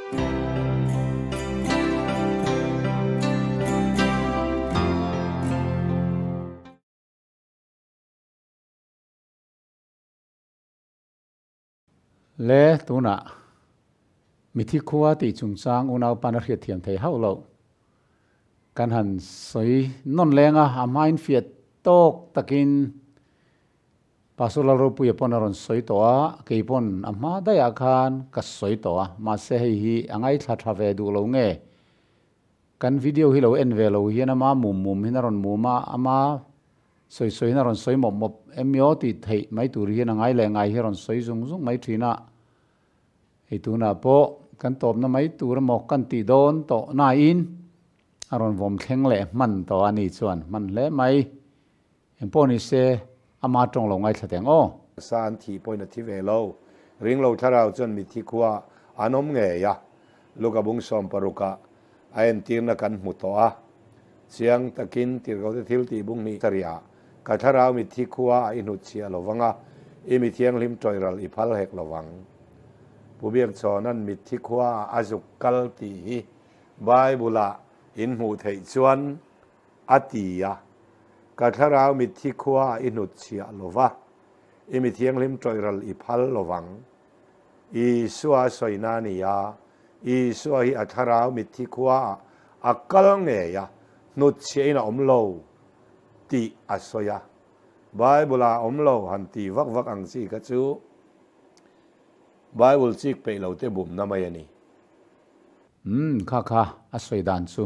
Le tunah mithi khua tih chungchang unaupan a hriatthiam thei hauh loh. Kan han sawi nawn leng a, a hmain fiah tawk takin Pastor Lalropuia pawn a rawn sawi tawh a, kei pawn a hma daihah khan ka sawi tawh a, mahse hei hi a ngaithla tha ve duh lo nge? Kan video hi lo en ve lo hian ama mum mum hian a rawn mum a, ama sawi sawi hian a rawn sawi mawp mawp em aw tih theih mai tur hian a ngai leh ngai hi a rawn sawi zung zung mai thin a. Hei tunah pawh kan tawpna mai tur emaw kan tih dawn tawh nain a rawn vawm thleng leh hman tawh a ni chuan hman hle mai. Eng pawh ni se ama tawng lo ngaithla teng aw. Sa an thih pawhin a thi ve lo. Ringlo thlarau chuan mithi khua an awm ngei a, Luka bung 16 ah a entirna kan hmu tawh a. Chiang takin tirhkohte thil tih bung hnih sarih ah ka thlarau mithi khua a i hnutchhiah lo vang a, i mi thianghlim tawih ral i phal hek lo vang. Pu Biakchhawna'n mithi khua ah a zuk kal tih hi Bible ah in hmuh theih chuan a ti a, Ka thlarau mitthi khua ah i hnutchhiah lo va, i mi thianghlim tawih ral i phal lo vang. Isua a sawina a ni a, Isua hi a thlarau mitthi khua ah a kal ngei a, hnutchhiahin a awm lo tih a sawi a. Bible ah a awm lo han ti vak vak ang chi kha chu Bible chik peih lo te bumna mai a ni. Umm kha kha a sawi dan chu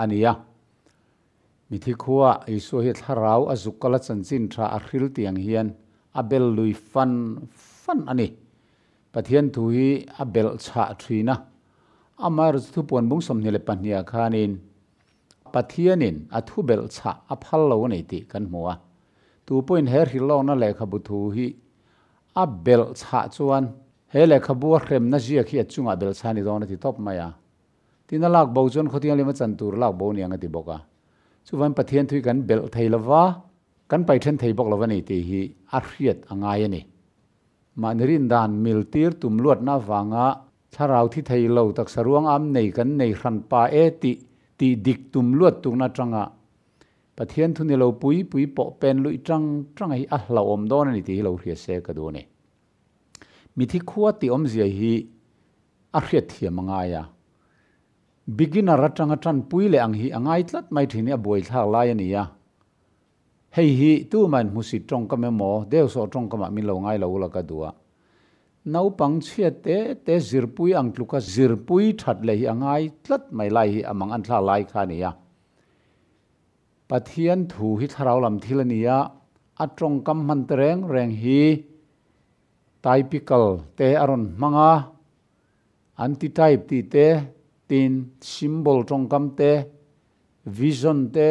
a ni a. Mithi khua Isua hi thlarau a zuk kal a chanchin tha a hril tiang hian a bel lui fan fan a ni. Pathian thu hi a belh chhah thin a. Amaherawhchu chu thupuan bung 22 ah khanin Pathianin a thu belh chhah a phal lo a ni tih kan hmu a. Tu pawhin he hrilhlawkna lehkhabu thu hi a belh chhah chuan he lehkhabu a hremna ziak hi a chungah belh chhah a ni dawn a ti tawp mai a. Tin a lak bo chuan khawtiang lem a chan tur lak bo niang a ti bawk a. Chuvangin Pathian thu hi kan belh thei lo va, kan pai then thei bawk lo a ni tih hi a hriat a ngai a ni. Mahni rindan mil tir tum luatna avanga thlarau thi thei lo taksa ruang am nei kan nei hran pa e tih tih dik tum luat tukna atanga Pathian thu ni lo pui pui pawh pen luih tang tanga hi a hlauhawm dawn a ni tih hi lo hria se ka duh a ni. Mithi khua tih awmzia hi a hriat thiam a ngai a. Beginner atanga tanpui leh ang hi a ngai tlat mai thin hi a buaithlak lai a ni a. Hei hi tumahin hmusit tawngkam emaw deusawh tawngkamah min lo ngai lo ula ka duh a. Naupang chhiat te te zirpui ang tluka zirpui that leh hi a ngai tlat mai lai hi a mang an thlak lai kha a ni a. Pathian thu hi thlarau lam thil a ni a, a tawngkam hman te reng reng hi typical te a rawn hmang a, anti-type tih te, tin symbol tawngkam te, Vision te,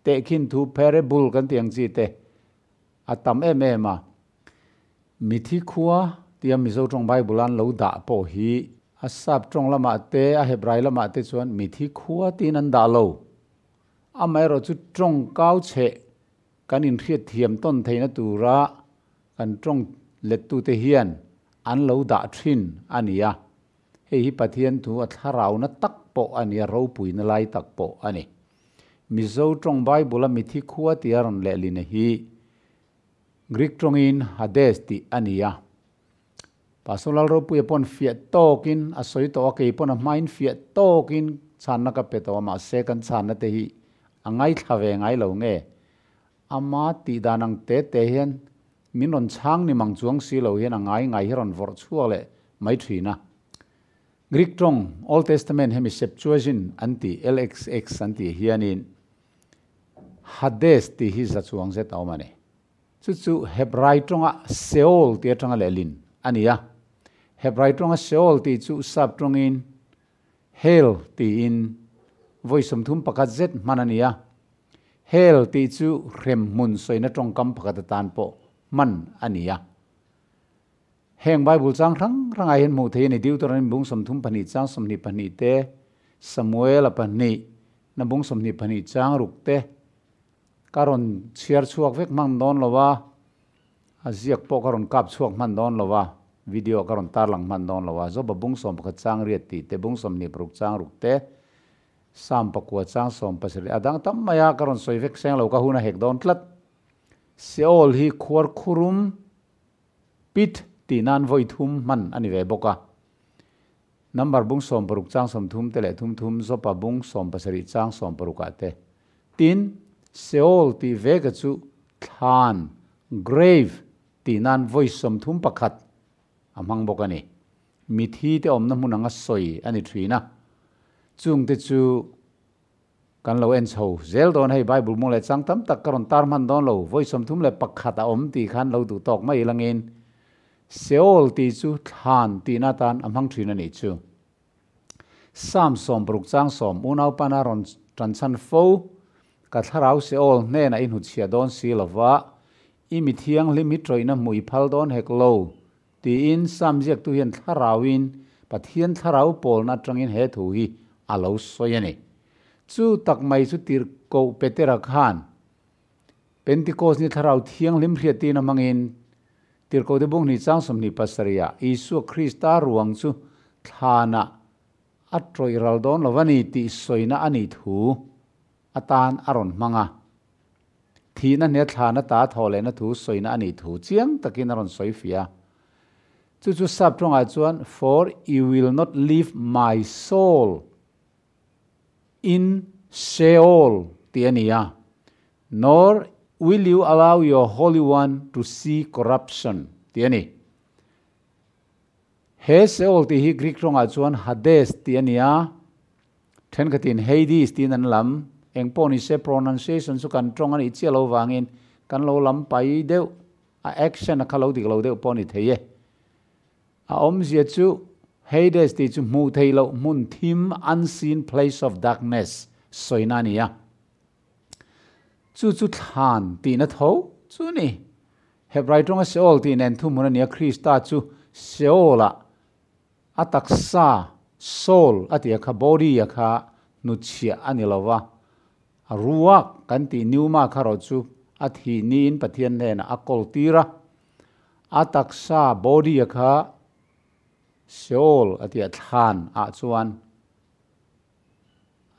tehkhin thu parable kan tih ang chi te a tam em em a. Mithi khua tia Mizo tawng Bible an lo dah pawh hi a sap tawng lamah te, a Hebrai lamah te chuan mithi khua tiin an dah lo. Amaherawh chu tawng kau chheh kan inhriat thiam tawn theihna tura kan tawng lettute hian an lo dah thin a ni a. Hei hi Pathian thu a thlarauna tak pawh a ni a, ropuina lai tak pawh a ni. Mizo tawng Bible-a mithi khua tia rawn lehlina hi Greek tawngin Hades tih a ni a. Pastor Lalropuia pawn fiah tawkin a sawi tawh a, kei pawn a hmain fiah tawkin chhanna ka pe tawh a, mahse kan chhanna te hi a ngaithla ve ngai lo nge? Ama tih dan ang te te hian Min rawn chhang ni mang chuang si lo hian a ngai ngai hi rawn vawrh chhuak leh mai thin a. Greek tawng, Old Testament hemi Septuagint an tih, LXX an tih hianin Hades tih hi za chuang zet a awm a ni. Chu chu Hebrai tawnga Sheol tih atanga lehlin a ni a. Hebrai tawnga Sheol tih chu sap tawngin Hell tiin vawi 31 zet hman a ni a. Hell tih chu hremhmun sawina tawngkam pakhat atan pawh hman a ni a. Heng Bible chang hrang hrangah hian hmuh theih a ni. Deuteronomy bung 32 chang 22 te, Samuela pahnih na bung 22 chang ruk te ka rawn chhiar chhuak vek hman dawn lo a, a ziak pawh ka rawn kap chhuak hman dawn lo a. Video ka rawn tarlang hman dawn lo a, Joba bung 11 chang riat tih te, bung 26 chang ruk te, Psalm 9 chang 17 a dang tam mai a, ka rawn sawi vek seng lo ka hun a hek dawn tlat. Seol hi khuar khurum, pit, tih nan vawi thum hman a ni ve bawk a. Number bung 60 chang 30 te leh thum thum, Jopa bung 17 chang 60 ah te. Tin, Seol tih veka chu thlan, grave, tih nan vawi 31 a hmang bawk a ni. Mithi te awmna hmun anga sawi a ni thin a. Chungte chu kan lo en chho zel dawn hei Bible mung leh chang tam tak ka rawn tar hman dawn lo. Vawi 31 a awm tih khan lo duh tawk mai langin Seol tih chu thlan tihna atan a hmang thin a nih chu. Psalm 60 chang 10 unau pana rawn tan chhan fo ka thlarau Seol hnenah i hnuchhiah dawn si lova i mi thianghlim hi tawihna hmuh i phal dawn hek lo tiin Psalm ziaktu hian thlarauin Pathian thlarau pawlna atangin he thu hi a lo sawi a ni. Chu tak mai chu tirhkoh Petera khan Pentecost ni thlarau thianghlim hriattin a hmangin tirhkoh te bung hnih chang 27 ah Isua Krista ruang chu thlanah a tawih ral dawn lo a ni tih sawina a nih thu atan a rawn hmang a. Thihna hne thlana ta thaw lehna thu sawina a nih thu chiang takin a rawn sawi fia. Chu chu sap tawngah chuan for you will not leave my soul in Sheol tih a ni a, nor will you allow your Holy One to see corruption tih a ni. He Sheol tih hi Greek tawngah chuan Hades tih a ni a, thenkhatin Hades tiin an lam, eng pawh ni se pronunciation chu kan tawng a nih chiah lo vangin kan lo lam pai deuh, a action a kha lo dik lo deuh pawh a ni thei e. A awmzia chu Hades tih chu hmuh theih loh hmun thim, unseen place of darkness, sawina a ni a. Chu chu thlan tihna tho chu ni. Hebrai tawnga Seol tih nen thu hmun a ni a, Krista chu Seol-ah a taksa, soul, a tih a kha, body a kha hnuchhiah a ni lo va. A ruak kan tih pneuma kha rawh chu a thih niin Pathian hnenah a kawl tir a. A taksa, body, a kha Seol a tih a thlan ah chuan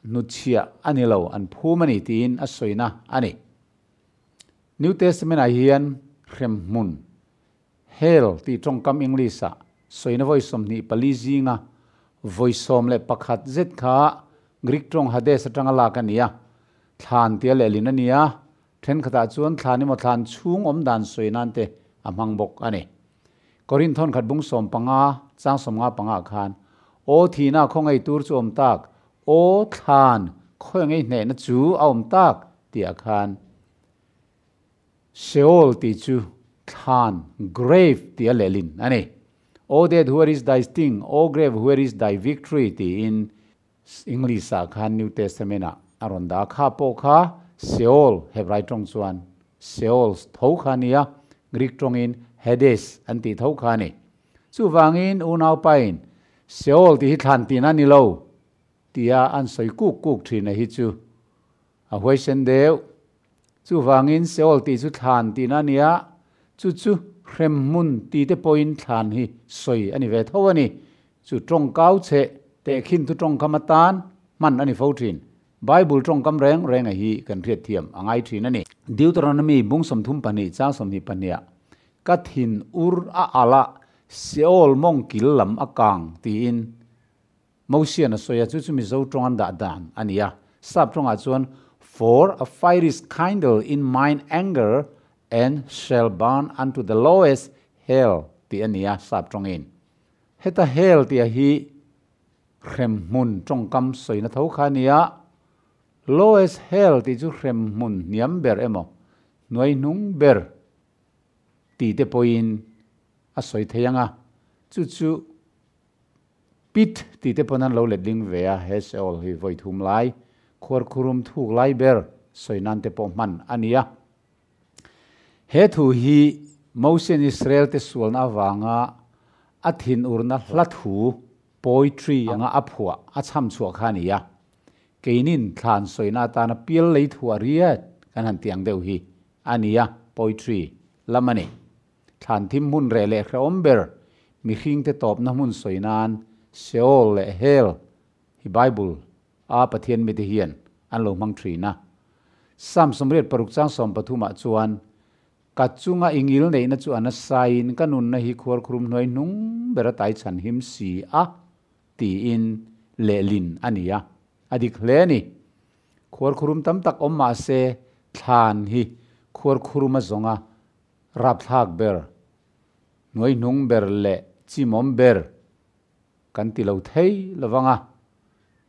hnuchhiah a ni lo, an phum a ni tiin a sawina a ni. New Testament ah hian hrem hmun, hell, tih tawngkam English ah sawina vawi 24 zinga vawi 11 zet kha Greek tawng Hades atanga lak a ni a, thlan tia lehlin a ni a, thenkhatah chuan thlan emaw thlan chhung awm dan sawi nan te a hmang bawk a ni. Korinthon khat bung 15 chang 55 khan aw thina khaw ngei tur chu awm tak, aw thlan khaw ngei hnehna chu a awm tak tih khan Seol ti chu thlan, grave, ti a lehlin a ni. O death, where is thy sting? O grave, where is thy victory? Ti in English ah khan New Testament ah a rawn dah kha pawh kha Seol Hebrai tawng chuan Seol tho kha nia, Greek tawngin Hades an tih tho kha ni. Chu wangin unau pain Seol ti hi thlan tina ni lo tia an sawi kuk kuk thin a hi chu a huai sen deuh. Chu wangin Seol ti chu thlan tina nia, chu chu hrem hmun ti te pawhin thlan hi sawi ani ve tho ani. Chu tawng kau che te khin thu tawng kam atan man ani fo thin. Bible tawng kam reng reng a hi kan hriat thiam angai thin ani. Deuteronomy bung 32 chang 22 ka thin ur a ala Seol mong kil lam akang tiin Mosian a soya chu chu mi zo tawng an dah dan ania. Sap tawngah chuan for a fire is kindled in mine anger and shall burn unto the lowest hell ti ania sap tawngin. Heta hell ti a hi hrem hmun tawngkam sawina tho kha ania. Lowest hell ti chu hrem hmun hniam ber emaw hnuai hnung ber ti te pawhin a sawi thei anga. Chu chu pit ti te pawn an lo letling ve a, he Seol hi vawi thum lai khuar khurum thuk lai ber sawi nan te pawh hman ania. He thu hi Mosian Israel te sualna awanga a thin urna hla thu poetry anga a phuah a cham chhuah kha ania. Keinin thlan sawina atana pial lei thu a riat kan han tiang deuh hi ania, poetry lamani. Thlan thim hun re leh hreawm ber mihringte tawpna hmun sawi nan Sheol leh Hell hi Bible a Pathian mite hian an lo hmang thin a. Psalm 86 chang 13 ah chuan, Ka chunga i ngil neihna chu a nasain ka nunna hi khuarkhurum hnuai hnung ber a tai chhan him si a, tiin lehlin a ni a. A dik hle a ni. Khuarkhurum tam tak awm mah se thlan hi khuarkhurum a zawnga rapthlak ber, hnuai hnung ber leh chimawm ber kan ti lo thei lovang a.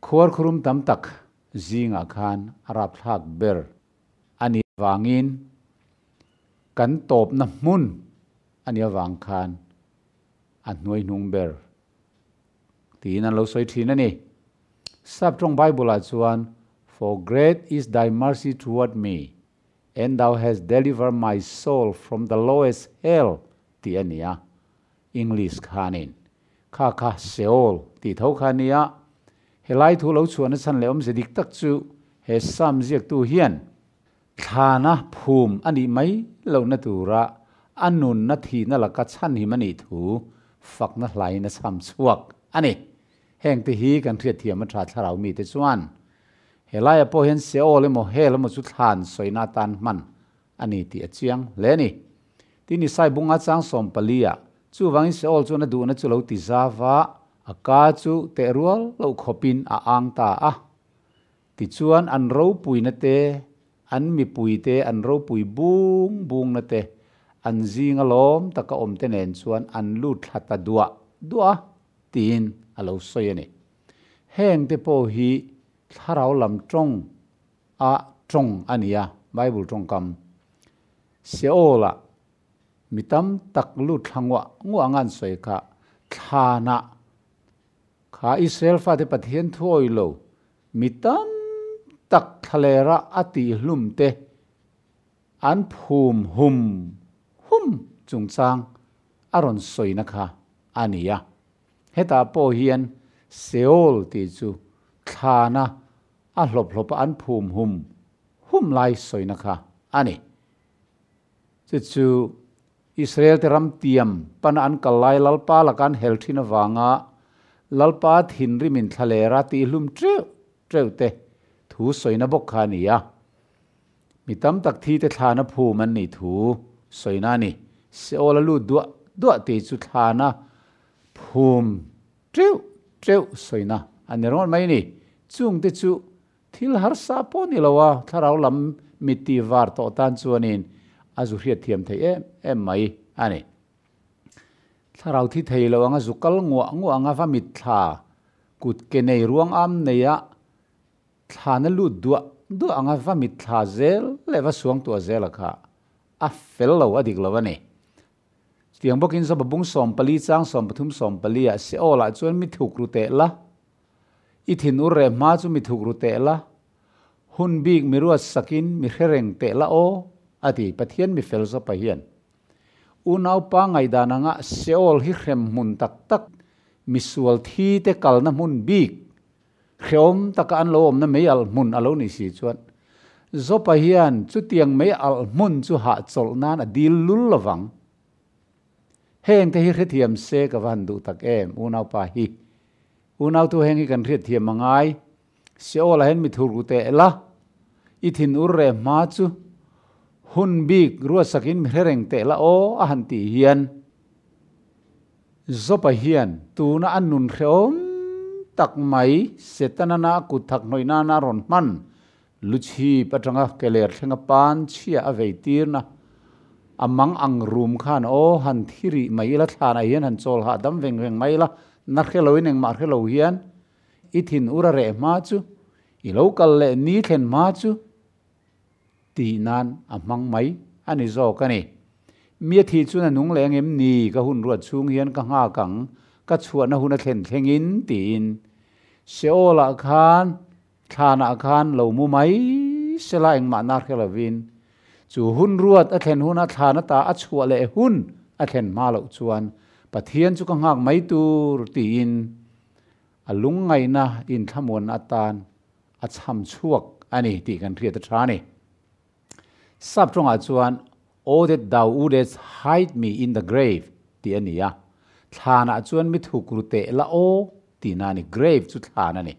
Khuarkhurum tam tak zingah khan a rapthlak ber a nih avangin kan tawpna hmun a nih avang khan a hnuai hnung ber tiin an lo sawi thin a ni. Sap tawng Bible-ah chuan, For great is thy mercy toward me, and thou hast delivered my soul from the lowest hell tih a ni a. English khanin kha kha Sheol tih tho kha a ni a. Helai thu lo chhuahna chhan leh awmze dik tak chu he Psalm ziaktu hian thlana phum a nih mai lohna tura a nunna thihna laka chhanhim a nih thu fakna hlaiin a chham chhuak a ni. Hengte hi kan hriatthiam a tha thlarau mite chuan helaiah pawh hian Sheol emaw Hell emaw chu thlan sawina atan hman a ni tih a chiang hle a ni. Tin, Isai bunga chang 14-ah, Chuvangin Sheol chuan a duhna chu lo ti zau va, a ka chu teh rual loh khawpin a ang ta a. Tichuan an ropuina te, an mipui te, an ropui bung bungna te, an zinga lawm taka awm te nen chuan an lut thla ta duah duah a, tiin a lo sawi a ni. Heng te pawh hi thlarau lam tawng a tawng a ni a, Bible tawngkam. Sheol-ah mi tam tak lut thla nguah nguah anga an sawi kha, thlanah kha Israel fate Pathian thuawi lo mi tam tak thlalera a tihhlum te an phum hum hum chungchang a rawn sawina kha a ni a. Hetah pawh hian Sheol tih chu thlana a hlawp hlawpa an phum hum hum lai sawina kha a ni. Chu chu Israel te ram tiam pana an kal lai Lalpa laka an hel thin avanga Lalpa thinrimin thlalera tihhlum teuh teuh te thu sawina bawk kha a ni a. Mi tam tak thi te thlana phum an nih thu sawina a ni. Seol a lut duah duah tih chu thlana phum teuh teuh sawina a ni ringawt mai a ni. Chung te chu Thil harsa pawh ni lo a, thlarau lam mit tih var tawh tan chuanin a zu hriat thiam theih em em mai a ni. Thlarau thi thei lo anga zu kal nguah nguah anga va mit thla kut ke nei ruang am neia thlana lut duah duah anga va mit thla zel leh va suang tuah zel a kha a fel lo a dik lo a ni. Chutiang bawkin Zoba bung 14 chang 13 14 ah Seol ah chuan mi thuk ru teh la, I thin ur reh hma chu mi thuk ru teh la, hun bik mi ruat sakin mi hre reng teh la aw, a ti Pathian mi fel Zopa hian. Unaupa ngaihdan anga Seol hi hrem hmun tak tak, misual thi te kalna hmun bik, Hreawm taka an lo awmna mei alh hmun a lo nih si chuan Zopa hian chutiang mei alh hmun chu hahchawlh nan a dil lul lovang. Heng te hi hrethiam se ka va han duh tak em unaupa hi. Unautu heng hi kan hriatthiam a ngai. Seol-ah hian mi thurku teh la, i thin ur reh hma chu hun bik ruatsakin mi hre reng teh la aw a han tih hian Zopa hian tuna a nun hrehawm tak mai Setana-na a kut thak hnawih nana a rawn hman luchhip atanga keler thlenga pan chhia a vei tirna a mang ang rum khan aw han thi rih mai ila thlanah hian han chawl hahdam veng veng mai ila na hre loin engmah hre lo hian i thin ur a reh hma chu i lo kal leh ni thlen hma chu tih nan a hmang mai a ni zawk a ni. Mi a thih chuan a nung leh angem ni ka hun ruat chhung hian ka nghak ang, ka chhuahna hun a thlen thlengin tiin Sheol-ah khan thlanah khan lo mu mai sela engmah na hre lovin chu hun ruat a thlen huna thlan ata a chhuah leh hun a thlen hma loh chuan Pathian chu ka nghak mai tur tiin a lungngaihna inthlamuanna atan a chham chhuak a ni tih kan hriat a tha a ni. Sap tawngah chuan, O that thou wouldest hide me in the grave tih a ni a. Thlanah chuan mi thuk ru teh la aw tihna a ni. Grave chu thlan a ni.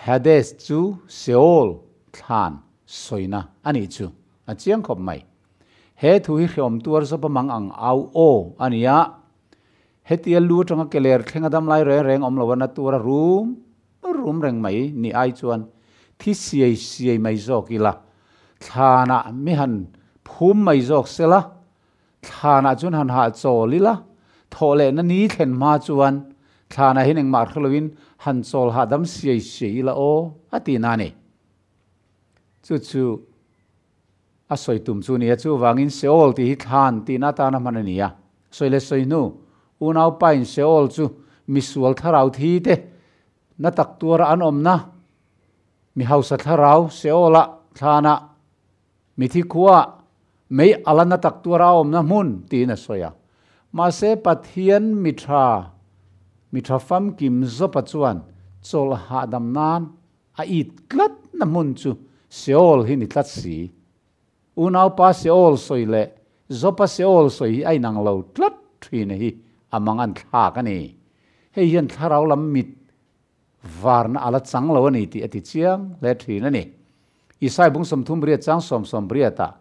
Hades chu Sheol, thlan, sawina a nih chu a chiang khawp mai. He thu hi hreawm tuar zawp a mang ang au aw a ni a. Hetia lu atanga keler thleng a dam lai reng reng awm lo a na tuar a rum rum reng mai ni ai chuan thi siai siai mai zawk ila thlanah mi han phum mai zawk sela Thlanah chuan han hah chawl ila, thawh lehna ni thlen hma chuan thlanah hian engmah hre loin han chawl hahdam siai siai ila aw, a ti na a ni. Chu chu a sawi tum chu a ni a, chuvangin Seol tih hi thlan tihna atana hman a ni a. Sawi leh sawi hnu, unaupain Seol chu misual thlarau thi te na tak tuara an awmna, mi hausa thlarau Seol-ah thlanah Mithi khua mei ala na tak tuar a awmna hmun tiin a sawi a. Mahse Pathian mi tha, mi tha famkim zawpa chuan chawlh hahdam nan a it tlat na hmun chu Seol hi ni tlat si. Unaupa Seol sawi leh Zawpa Seol sawi hi a inang lo tlat thin hi a mang an thlak a ni. Hei hian thlarau lam mit Varna a la chang lo a ni tih a ti chiang hle thin a ni. Isai bung 38 chang 78 ah,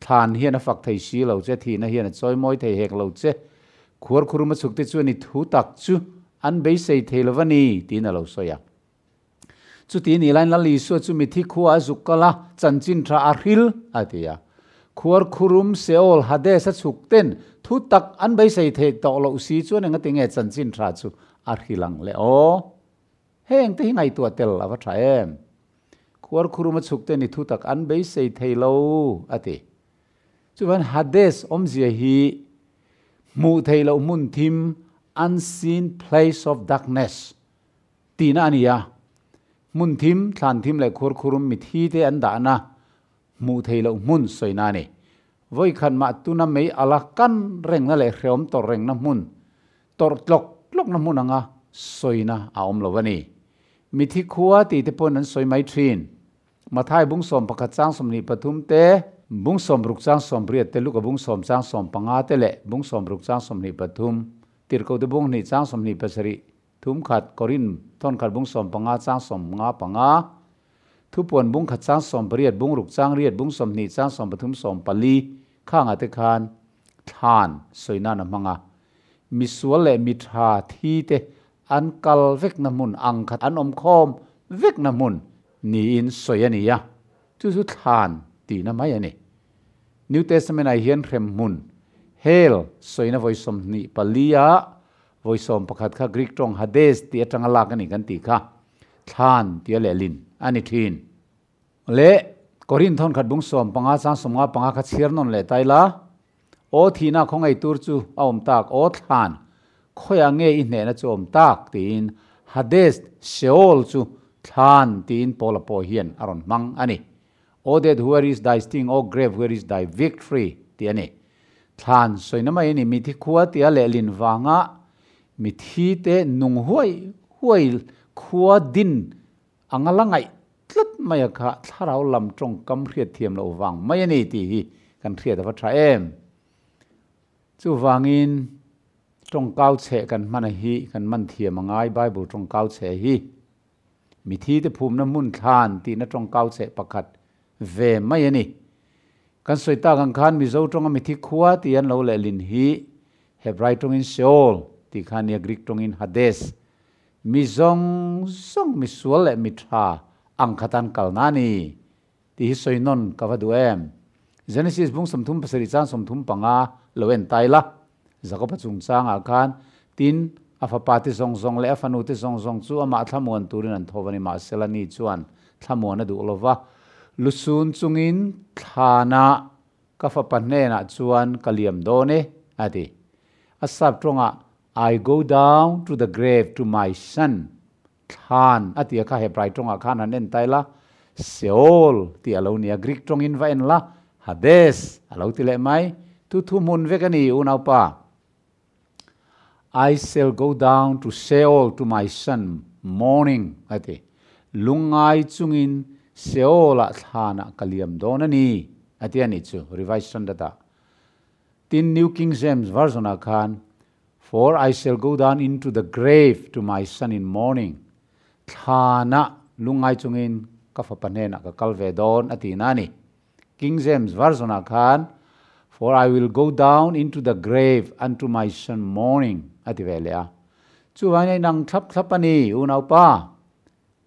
Thlan hian a fak thei si lo che, thihna hian a chawimawi thei hek lo che, khuar khuruma chhukte chuan i thu tak chu an beisei thei lo va ni, tiin a lo sawi a. Chuti ni laiin Lal Isua chu mithi khua a zuk kal a, chanchin tha a hril, a ti a. Khuar khurum Seol, Hades, a chhuk ten thu tak an beisei theih tawh loh si chuan engati nge chanchin tha chu A hrilh ang le aw. Heng te hi ngaihtuah tel a va tha em. Khuar khuruma chhuk te ni thu tak an beisei thei lo, a ti. Chuvan Hades awmzia hi hmuh theih loh hmun thim, unseen place of darkness, tihna a ni a. Hmun thim, thlan thim leh khuar khurum mithi te an dahna hmuh theih loh hmun sawina a ni. Vawikhat mah tuna mei ala kan rengna leh hreawm tawrh rengna hmun, tawrh tlawk tlawkna hmun anga sawina a awm lo a ni. Mithi khua tih te pawhin an sawi mai thin. Mathai bung 11 chang 23 te, bung 60 chang 80 te, Luka bung 10 chang 15 te leh bung 60 chang 23, Tirhkohte bung 2 chang 27, Thum khat, Korin thawn khat bung 15 chang 55, Thupuan bung khat chang 18 bung ruk chang riat bung 20 chang 13 14 khangah te khan thlan sawi nan a hmang a. Misual leh mitha thi te an kal vekna hmun ang khat an awm khawm vekna hmun niin sawi a ni a, chu chu thlan tihna mai a ni. New Testament ah hian hrem hmun, hell, sawina vawi 24 ah Vawi 11 kha Greek tawng Hades tih atanga lak a ni kan tih kha thlan tia lehlin a ni thin. Le Korin thawn khat bung 15 chang 55 kha chhiar nawn leh ta ila, Aw thihna khawngaih tur chu a awm tak, aw thlan, khawiah nge i hnehna chu awm tak? tiin Hades, Sheol, chu thlan tiin Paula pawh hian a rawn hmang a ni. O death where is thy sting, O grave where is thy victory? tih a ni. Thlan sawina mai a ni, mithi khua tia lehlin vanga mithi te nung huai huai khua din anga la ngaih tlat mai a kha thlarau lam tawngkam hriat thiam loh vang mai a ni tih hi kan hriat a va tha em. Chuvangin tawngkau chheh kan hman a hi kan man thiam a ngai Bible tawngkau chheh hi. Mithi te phumna hmun thlan tihna tawngkau chheh pakhat ve mai a ni. Kan sawi tak ang khan Mizo tawnga mithi khua tih an lo lehlin hi Hebrai tawngin Sheol tih kha a nia, Greek tawngin Hades. Mi zawng zawng misual leh mi tha ang khat an kalna a ni tih hi sawi nawn ka va duh em. Genesis bung 37 chang 35 lo en ta ila. Jakob-a chungchangah khan tin a fapa te zawng zawng leh a fanu te zawng zawng chu amah thlamuan turin an tho va ni. Mahsela ni chuan thlamuan a duh lo va, Lusun chungin thlanah ka fapa hnenah chuan ka liam dawn e, a ti. A sap tawngah, I go down to the grave to my son, thlan a ti a kha Hebrai tawngah khan han en ta ila, Seol tih a lo ni a, Greek tawngin va en la, Hades a lo ti leh mai. Thu thu hmun vek a ni, unaupa. I shall go down to Sheol to my son mourning a ti. Lungngai chungin Sheol-ah thlanah ka liam dawn a ni a ti a nih chu, Revised Standard-ah. Tin, New King James Version-ah khan, For I shall go down into the grave to my son in mourning. Thlana lungngai chungin ka fapa hnenah ka kal ve dawn a tihna a ni. King James Version-ah khan For I will go down into the grave unto my son mourning a ti ve leh a. Chuvangin a inang thlap thlap a ni, unaupa.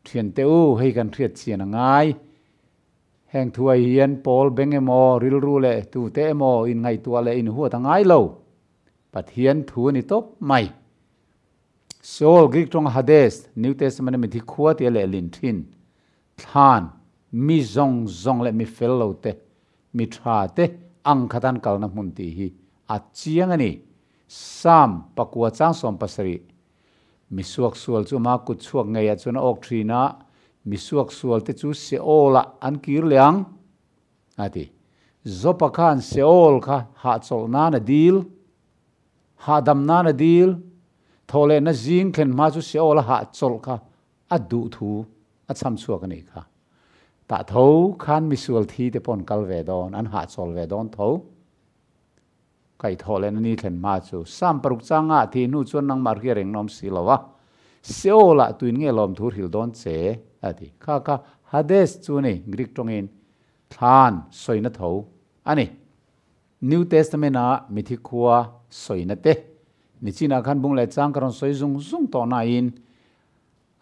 Thiante u, hei kan hriat chian a ngai. Heng thuai hian pawl beng emaw, rilru leh tute emaw inngaihtuah leh inhuat a ngai lo. Pathian thu a ni tawp mai. Sheol, Greek tawnga Hades, New Testament-a mithi khua tia lehlin thin, thlan, mi zawng zawng leh mi fel lo te, mi tha te ang khatan kalna hmun tih hi a chiang a ni. Psalm pakua chang 70. Mi suaksual chu ama kut chhuak ngeiah chuan a awk thin a, mi suaksual te chu Sheol-ah an kir leh ang, a ti. Jopa khan Sheol kha hahchawlh nan a dil, hahdam nan a dil, thawhlehna zing thlen hma chu Sheol-a hahchawlh kha a duh thu a chham chhuak a nih kha. Tah tho khan misual thi te pawh an kal ve dawn, an hahchawl ve dawn tho. Kaihthawh leh na ni thlen hma chu Sam paruk changa a thih hnu chuan nangmah ria reng nawm si lo a, Seol-ah tuin nge lawmthu hrilh dawn che? a ti. Kha kha Hades chu a ni, Greek tawngin thlan sawina tho a ni. New Testament-a mithi khua sawina te nichinah khan bung leh chang ka rawn sawi zung zung tawh nain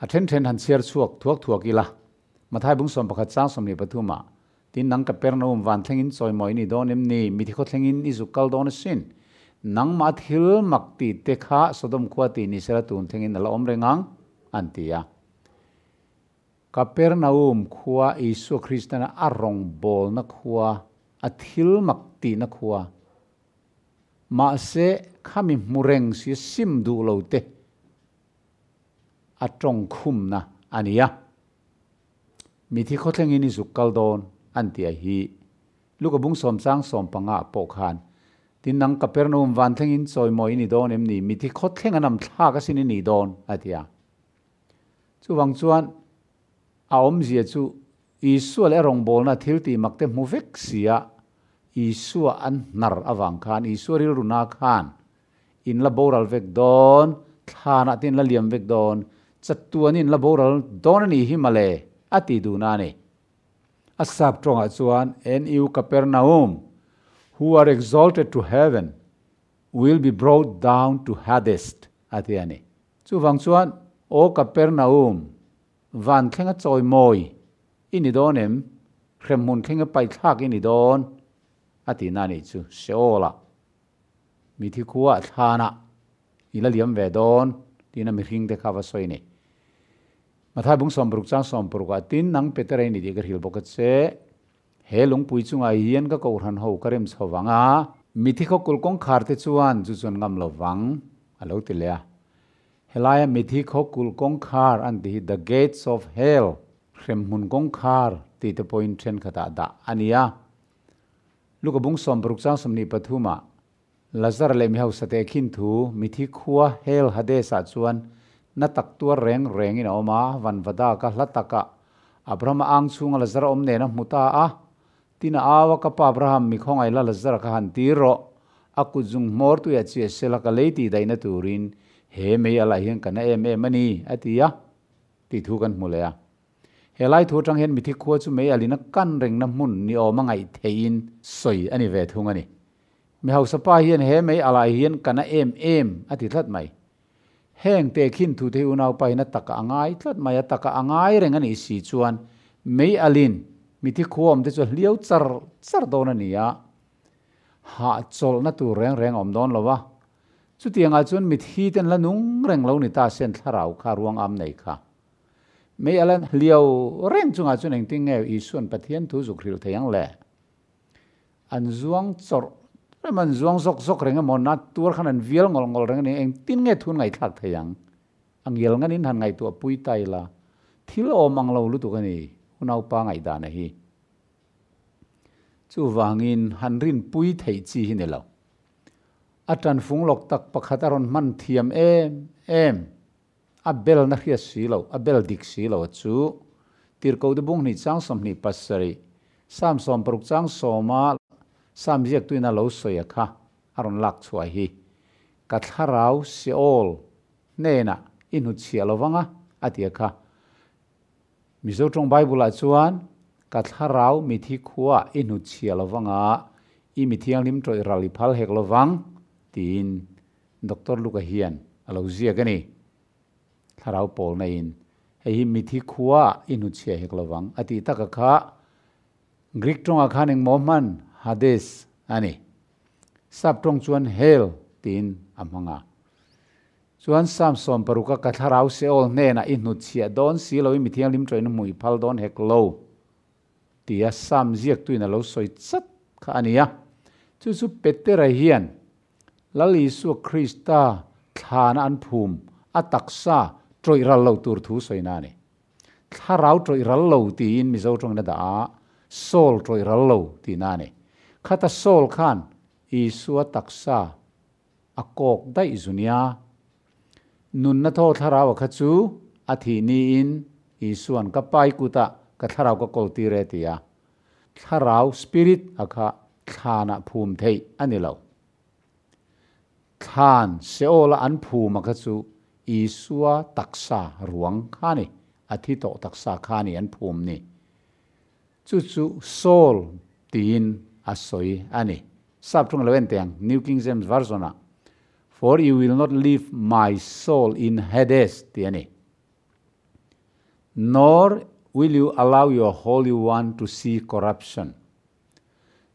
a then then han chhiar chhuak thuak thuak ila. Mathai bung 11 chang 23-ah Tin, nang Kapernaum van thlengin chawimawi ni dawn em ni? Mithi khaw thlengin i zuk kal dawn asin. Nangmah thil mak tih te kha Sodom khua tih ni sela tun thlengin a la awm reng ang, an ti a. Kapernaum khua Isua Kristana a rawngbawlna khua, a thil mak tihna khua. Mahse, khami hmu reng si sim duh lo te a tawngkhumna a ni a. Mithi khawthlengin i zuk kal dawn an ti a hi. Luka bung sawm chang 15 ah pawh khan, Tin nang Kapernaum van thlengin chawimawi i ni dawn em ni? Mithi khawthleng an am thlak asin i nih dawn, a ti a. Chuvang chuan a awmzia chu Isua leh a rawngbawlna thil tih mak te hmu vek si a, Isua an hnar avang khan, Isua rilru na khan In la boral vek dawn, thlanah te in la liam vek dawn, chatuan in la boral dawn a nih hi male, a ti duhna a ni. A sap tawngah chuan, NU Kapernaum, who are exalted to heaven, will be brought down to Hades, a ti a ni. Chuvang chuan, Aw Kapernaum, van thlenga chawimawi i ni dawn em? Hremhmun thlenga paithlak i ni dawn, a tihna a nih chu, Sheol-ah. Mithi khua thlanah i la liam ve dawn tiin a mihring te kha va sawi ni. Mathai bung 60 chang 60 ah tin nang Peter a i ni tih ka hrilh bawk a che. He lungpui chungah hian ka kohhran ho ka rem chho vang a. Mithi khaw kul kawngkhar te chuan chu chuan ngam lo vang a lo ti leh a. Helaia mithi khaw kul kawngkhar an ti hi the gates of hell, hremhmun kawngkhar tih te pawhin thenkhatah dah a ni a. Luka bung 60 chang 23 ah Lazar leh mi hausa te khin thu mithi khua Hell Hades ah chuan na tak tuar reng reng in a awm a, vanvada ka hla tak ah Abraham a ang chhunga Lazar awm nen a hmu ta a, tin a au a ka pa Abraham mi khawngaih la Lazar ka han tir rawh, a kut zung hmawr tuiah chiah sela ka lei tih daihna turin he mei alah hian ka na em em a ni a ti a tih thu kan hmu leh a. He lai thu atang hian mithi khua chu mei alin a kan rengna hmun ni awm a ngaih theihin sawi a ni ve thung a ni. Mi hausa pa hian he mei alai hian ka na em em a ti tlat mai. Heng te khin thu te hi unau pa hian a taka a ngai tlat mai, a taka a ngai reng a nih si chuan mei alin mithi khua awm te chu a hliau char char dawn a ni a, hahchawlhna tur reng reng a awm dawn lo a. Chutiangah chuan mithi ten la nung reng lo ni ta sen thlarau kha ruang am nei kha. Mei a la hliau reng chungah chuan engtin nge Isua'n Pathian thu zuk hrilh thei ang le? An zuang chawrh rem, an zuang zawk zawk reng emaw, na tuar khan an vial ngawlh ngawlh reng a ni. Engtin nge thu an ngaihthlak thei ang? A ngial nganin han ngaihtuah pui ta ila, thil awm ang lo lutuk a ni, unaupa ngaihdana hi. Chuvangin han rinpui theih chi hi ni lo. A tanfung lawk tak pakhat a rawn hman thiam em em. A bel na hriat si lo, a bel dik si lo a chu. Tirhkoh te bung hnih chang 27, Sam 60 chang 10 a Sam ziaktuin a lo sawi a kha a rawn lak chhuah hi. Ka thlarau Seol hnenah i hnutchhiah lo vang a, a ti a kha. Mizo tawng Bible-ah chuan, Ka thlarau mithi khuaah i hnutchhiah lo vang a, i mi thianghlim tawih ral i phal hek lo vang, tiin Doctor Luka hian a lo ziak a ni. Thlarau pawl naiin, Hei hi mithi khuaah i hnutchhiah hek lo vang, a tih taka kha Greek tawngah khan engmaw hman, Hades, a ni. Sap tawng chuan Hell tiin a hmang a. Chuan Psalm 60 a ka thlarau Seol hnenah i hnutchhiah dawn si lo i mi thianghlim tawina hmuh i phal dawn hek lo tia Psalm ziaktuin a lo sawi chat kha a ni a. Chu chu Petera hian Lal Isua Krista thlana an phum a taksa tawih ral lo tur thu sawina a ni. Thlarau tawih ral lo tiin Mizo tawngin a dah a, soul tawih ral lo tihna a ni. Khata soul khan Isua taksa a kawk daih zu nia. Nunna thaw thlarau a kha chu a thih niin Isua'n ka pai kutah ka thlarau ka kawl tir e ti a. Thlarau, spirit, a kha thlanah phum theih a ni lo. Thlan, Seol-a an phum a kha chu Isua taksa ruang kha a ni, a thi tawh taksa kha a ni an phum ni. Chu chu soul tiin a sawi a ni. Sap thung a lo en teh ang, New King James Version-ah, For you will not leave my soul in Hades tih a ni. Nor will you allow your Holy One to see corruption.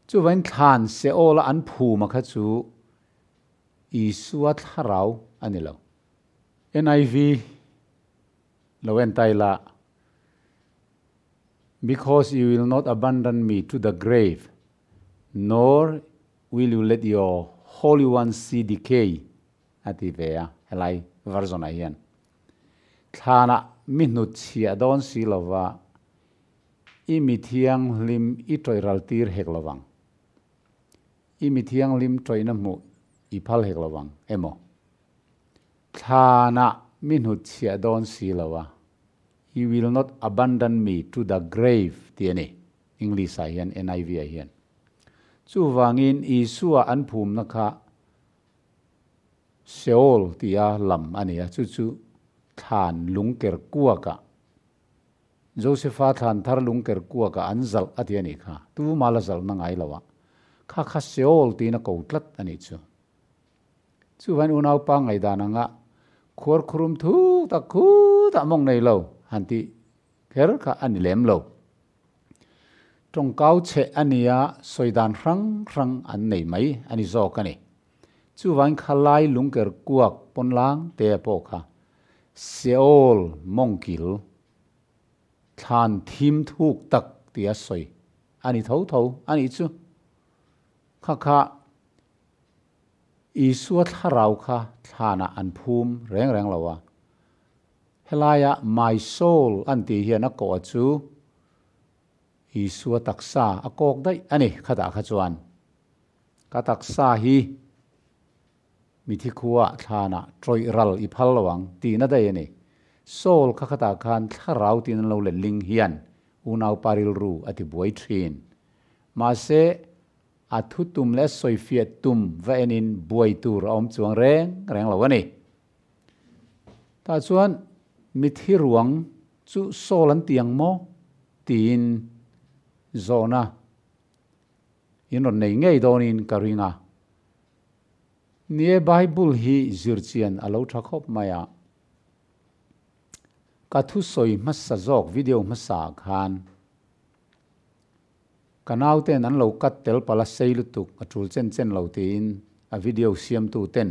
Chuvain thlan Seol-a an phum a kha chu Isua thlarau a ni lo. NIV lo en ta ila, Because you will not abandon me to the grave, nor will you let your Holy One see decay, a ti ve a, helai version ah hian. Thlanah mi hnutchhiah dawn si lova, i mi thianghlim i tawih ral tir hek lovang. I mi thianghlim tawihna hmuh i phal hek lovang emaw? Thlanah mi hnutchhiah dawn si lova, You will not abandon me to the grave tih a ni, English ah hian, NIV ah hian. Chuvangin Isua an phumna kha Sheol tia lam a ni a, chu chu thlan lungker kuakah, Josepha thlan thar lungker kuakah an zalh a ti a nih kha, tu mala zalhna ngai lo a, kha kha Sheol tiin a ko tlat a nih chu. Chuvain unaupa ngaihdan anga khuar khurum thuk tak khutah mawng nei lo han tih kher kha a ni lem lo. Tawngkau cheh a nia sawi dan hrang hrang an nei mai a ni zawk a ni. Chuvain khalai lungker kuak pawnlang te pawh kha Seol mawngkil thlan thim thuk tak tia sawi a ni tho tho a nih chu. Kha kha Isua thlarau kha thlanah an phum reng reng lo a. Helaia my soul an tih hian a kawh a chu Isua taksa a kawk daih a ni khatah kha chuan. Ka taksa hi mithi khuaah thlanah tawih ral i phal lo ang tihna daih a ni. Soul kha khatah khan thlarau tiin an lo let ling hian unaupa rilru a ti buai thin. Mahse, A thu tum leh sawifiah tum va enin buai tur a awm chuang reng reng lo a ni. Tah chuan mithi ruang chu sawl an ti ang maw? tiin zawhna in rawn nei ngei dawnin ka ring a. Ni e, Bible hi zirchian a lo tha khawp mai a. Ka thusawi hmasa zawk video hmasa ah khan Ka nauten an lo cut tel pala sei lutuk a tul chen chen lo tiin a video siamtu ten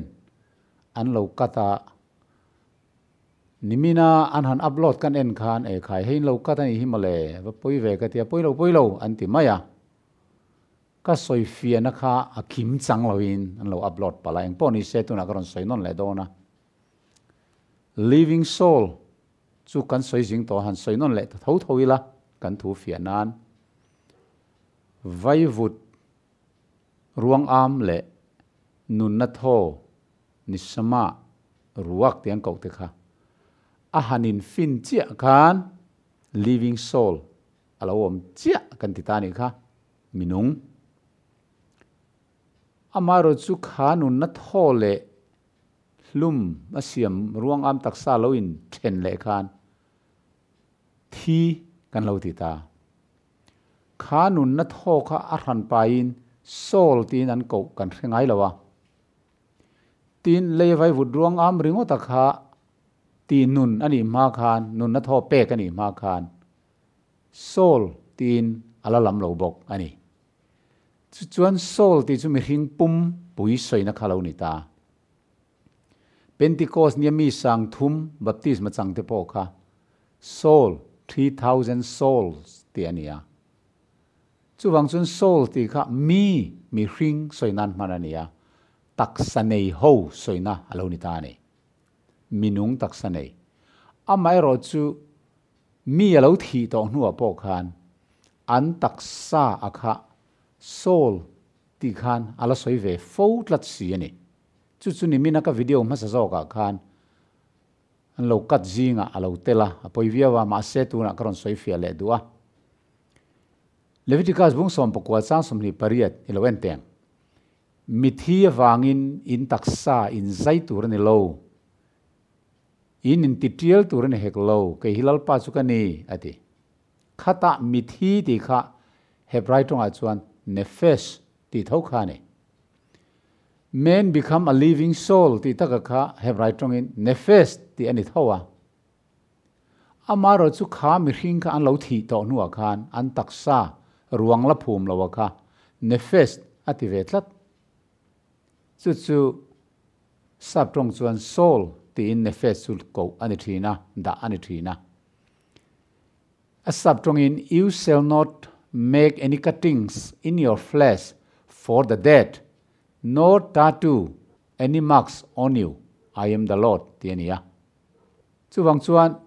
an lo cut a, nimina an han upload kan en khan e khai hei in lo cut a nih hi mawle va pawi ve ka tia pawi lo pawi lo an ti mai a, ka sawi fiahna kha a kim chang loin an lo upload pala engpawh ni se tunah ka rawn sawi nawn leh dawn a. Living soul Chu kan sawi zing tawh han sawi nawn leh ta tho tho ila kan thu fiah nan vaivut ruang am leh nunna thaw nisama ruak tih an koh te kha a han in fin chiah khan living soul a lo awm chiah kan ti ta anih kha minung amaherawhchu kha nunna thaw leh. hlum a siam ruang am taksa lo in then leh khan thi kan lo ti ta. Kha nun na thaw kha a hran pain soul tin an ko kan hre ngai lo a. Tin lei vai vut ruang am ringawt a kha ti nun ani ma khan nun na thaw pek ani ma khan soul tin ala lam lo bawk ani. Chu chuan soul ti chu mi hring pum pui soina kha lo ni ta. Pentecost ni mi sang thum baptism chang te pawh kha soul 3000 souls ti ania. Chu wang chun soul ti kha mi mi hring soinan man ania. Taksa nei ho soina alo ni ta ni. Minung taksa nei. Amai ro chu mi alo thi to hnuwa pawh khan an taksa akha soul ti khan ala soi ve fo tlat si ani. Chu chu ni mina ka video ma sa zo ka khan an lo kat zinga alo tela apoi viawa ma se tu na karon soi fia le duwa. Leviticus bung som pakwa chang som ni pariat ilo enteng. Mithi wangin in taksa in zai tur ni lo. In in titial tur ni hek lo ke hilal pa chu ka ni ati. Khata mithi ti kha Hebrai tong a chuan nefesh ti tho kha ni. Man become a living soul ti taka kha Hebrai tong in nefesh ti ani thowa. Amaro chu kha mi hring kha an lo thi to nuwa khan an taksa ruang la phum lo kha nefesh ati ve tlat. Chu chu sap tong chuan soul ti in nefesh chu ko ani thina da ani thina. A sap tong in you shall not make any cuttings in your flesh for the dead, nor tattoo any marks on you. I am the Lord ti ania. Chu wang chuan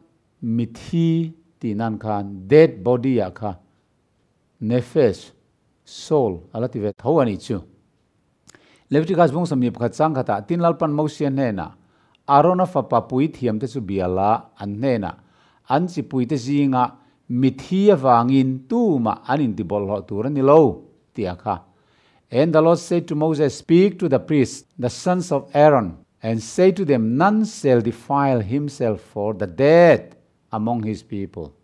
mithi ti nan khan dead body a kha nefesh soul ala ti ve tho ani chu. Leviticus bung sam ni pakhat chang khata tin lalpan Mosian hne na Arona fa papui thiam te chu biala an hne na an chi pui te zinga mithi awangin tu ma anin ti bol ho tur ani lo ti a kha. And the Lord said to Moses, speak to the priests, the sons of Aaron, and say to them, none shall defile himself for the dead among his people.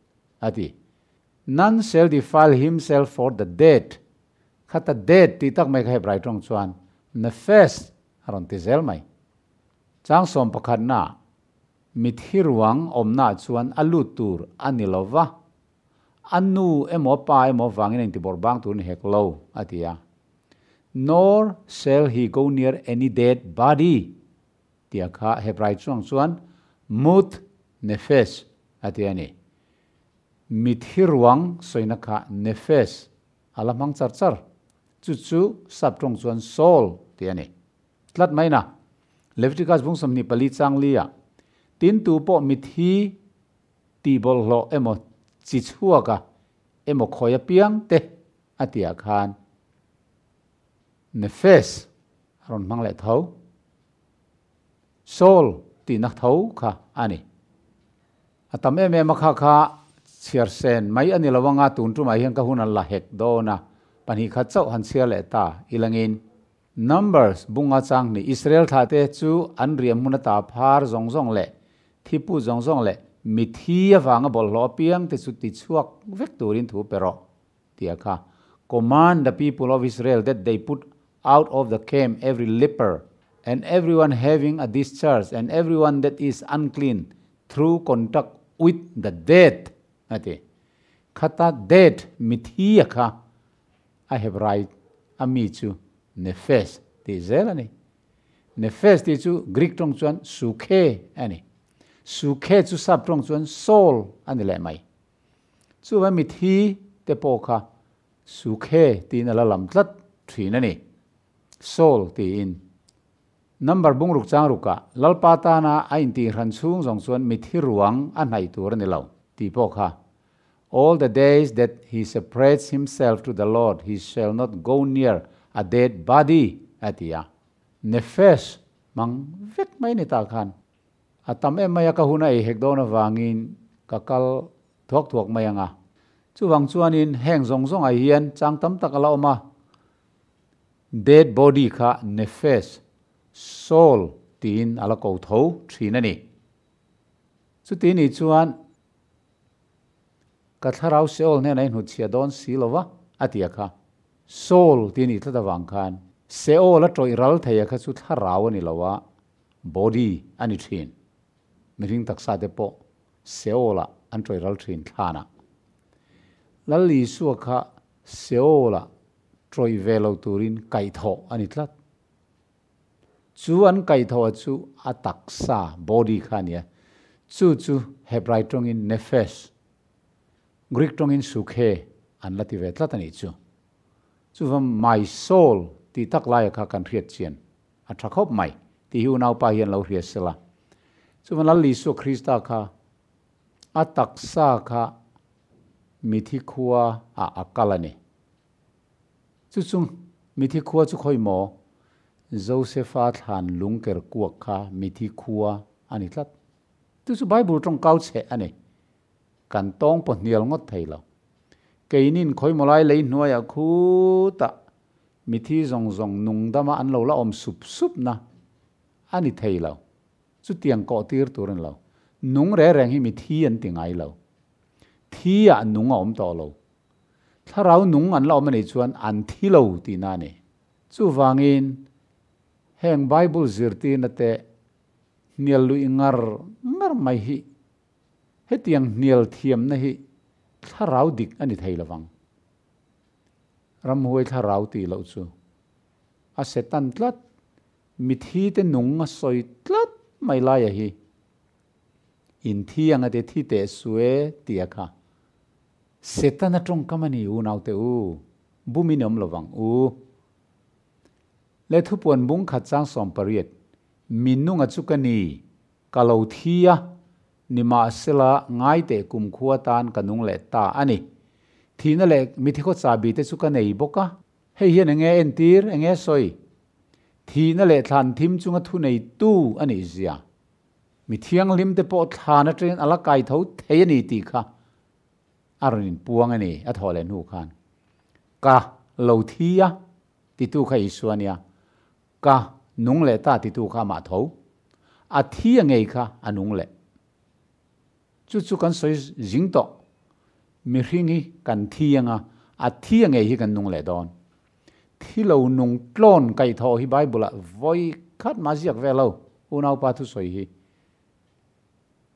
Ati, none shall defile himself for the dead. Khata dead ti tak mai kha brai tong chuan nefesh aron ti zel mai. Chang som pakhat na mithi ruang om na chuan alu tur ani lova. Anu emo pa emo wangin in ti bor bang tur ni hek lo atia. Nor shall he go near any dead body. Tia kha Hebrai chuang chuan mut nefesh atia ni. Mithi ruang soina kha nefesh alamang char char. Chu chu sap tong chuan soul tia ni. Tlat mai na Leviticus bung som ni pali chang lia. Tin tu po mithi ti bol lo emo chi chuaka emo khoya piang te atia khan nefesh ron mang le tho soul ti nak tho kha ani. Atam em em kha kha chiar sen mai ani lawanga tun tu mai hian ka hun la hek do na pani kha chau han chiar le ta ilangin Numbers bunga chang ni Israel tha te chu an riam huna ta phar zong zong le thipu zong zong le mithi awanga bol lo piang te chu ti chuak vek turin thu pero tia kha. Command the people of Israel that they put out of the camp every leper and everyone having a discharge and everyone that is unclean through contact with the dead. Ati khata dead mithi kha I have right ami chu nefesh ti zel ani. Nefesh ti chu Greek tong chuan sukhe ani. Sukhe chu sap tong chuan soul ani le mai. Chu wa mithi te po kha sukhe ti na la lam tlat thin ani. Soul ti in number bung ruk chang ruka lalpa ta na ain ti ran chung jong chuan mithi ruang a nai tur ani lo ti po kha. All the days that he separates himself to the Lord, he shall not go near a dead body atia. Nefesh mang vek mai ni ta khan. Atam em mai ka huna e hek dona wangin kakal thuak thuak mai anga. Chu wang chuanin heng zong zong ai hian chang tam tak ala oma. Dead body kha nefesh soul tiin a la ko tho thin a ni. Chuti nih chuan ka thlarau Seol hnenah i hnutchhiah dawn si lo va, a ti a kha. Soul tih a nih tlat avang khan Seol a tawih ral thei a kha chu thlarau a ni lo a, body a ni thin. Mihring taksa te pawh Seol ah an tawih ral thin thlanah. Lal Isua kha Seol ah tawih ve lo turin kaihthawh a ni tlat. Chu an kaihthawh chu a taksa, body, kha a ni a, chu chu Hebrai tawngin nephesh, Greek tawngin sukhe an la ti ve tlat a nih chu. Chuvang my soul tih tak laia kha kan hriat chian a tha khawp mai tih hi unaupa hian lo hria sela. Chuvang Lal Isua Krista kha a taksa kha mithi khua ah a kal a ni. Chu chu mithi khua chu khawi maw? Josefa thlan lungker kuak kha mithi khua a ni tlat. Chu chu Bible tawng kau chheh a ni. Kan tawng pawh hnial ngawt thei lo. Keinin khawi maw lai lei hnuaiah khutah mithi zawng zawng nungdama an lo la awm sup sup na a ni thei lo. Chutiang kawh tir tur a ni lo. Nung reng reng hi mithi an ti ngai lo. Thi ah nung a awm tawh lo. Thlarau nung an la awm a nih chuan an thi lo tihna a ni. Chuvangin heng Bible zirtirna te hnial luih ngar ngar mai hi hetiang hnial thiamna hi thlarau dik a ni thei lovang. Ramhuai thlarau tih loh chu a setan tlat, mithi te nung a sawi tlat mai laia hi inthi anga te thi teh sue tia kha Setana tawngkam a ni unaute u, bumin awm lovang u. Le thupuan bung khat chang 18, Mi nunga chu ka ni, ka lo thi a, nimahsela ngai teh kumkhua tan ka nung leh ta a ni. Thihna leh mithikhaw chahbi te chu ka nei bawk a. Hei hian enge entir, enge sawi? Thihna leh thlan thim chunga thu neitu a nih zia. Mi thianghlim te pawh thlan atangin a la kai tho thei a ni tih kha a rawn inpuang a ni, a thawh leh hnu khan. Ka lo thi a, titu kha Isua a nia. Ka nung leh ta titu kha amah tho. A thi a ngei kha a nung leh. Chu chu kan sawi zing tawh. Mihring hi kan thi anga, a thi a ngei hi kan nung leh dawn. Thi lo nung tlawn kaihthawh hi Bible-ah vawi khat mah ziak ve lo, unaupa thusawi hi.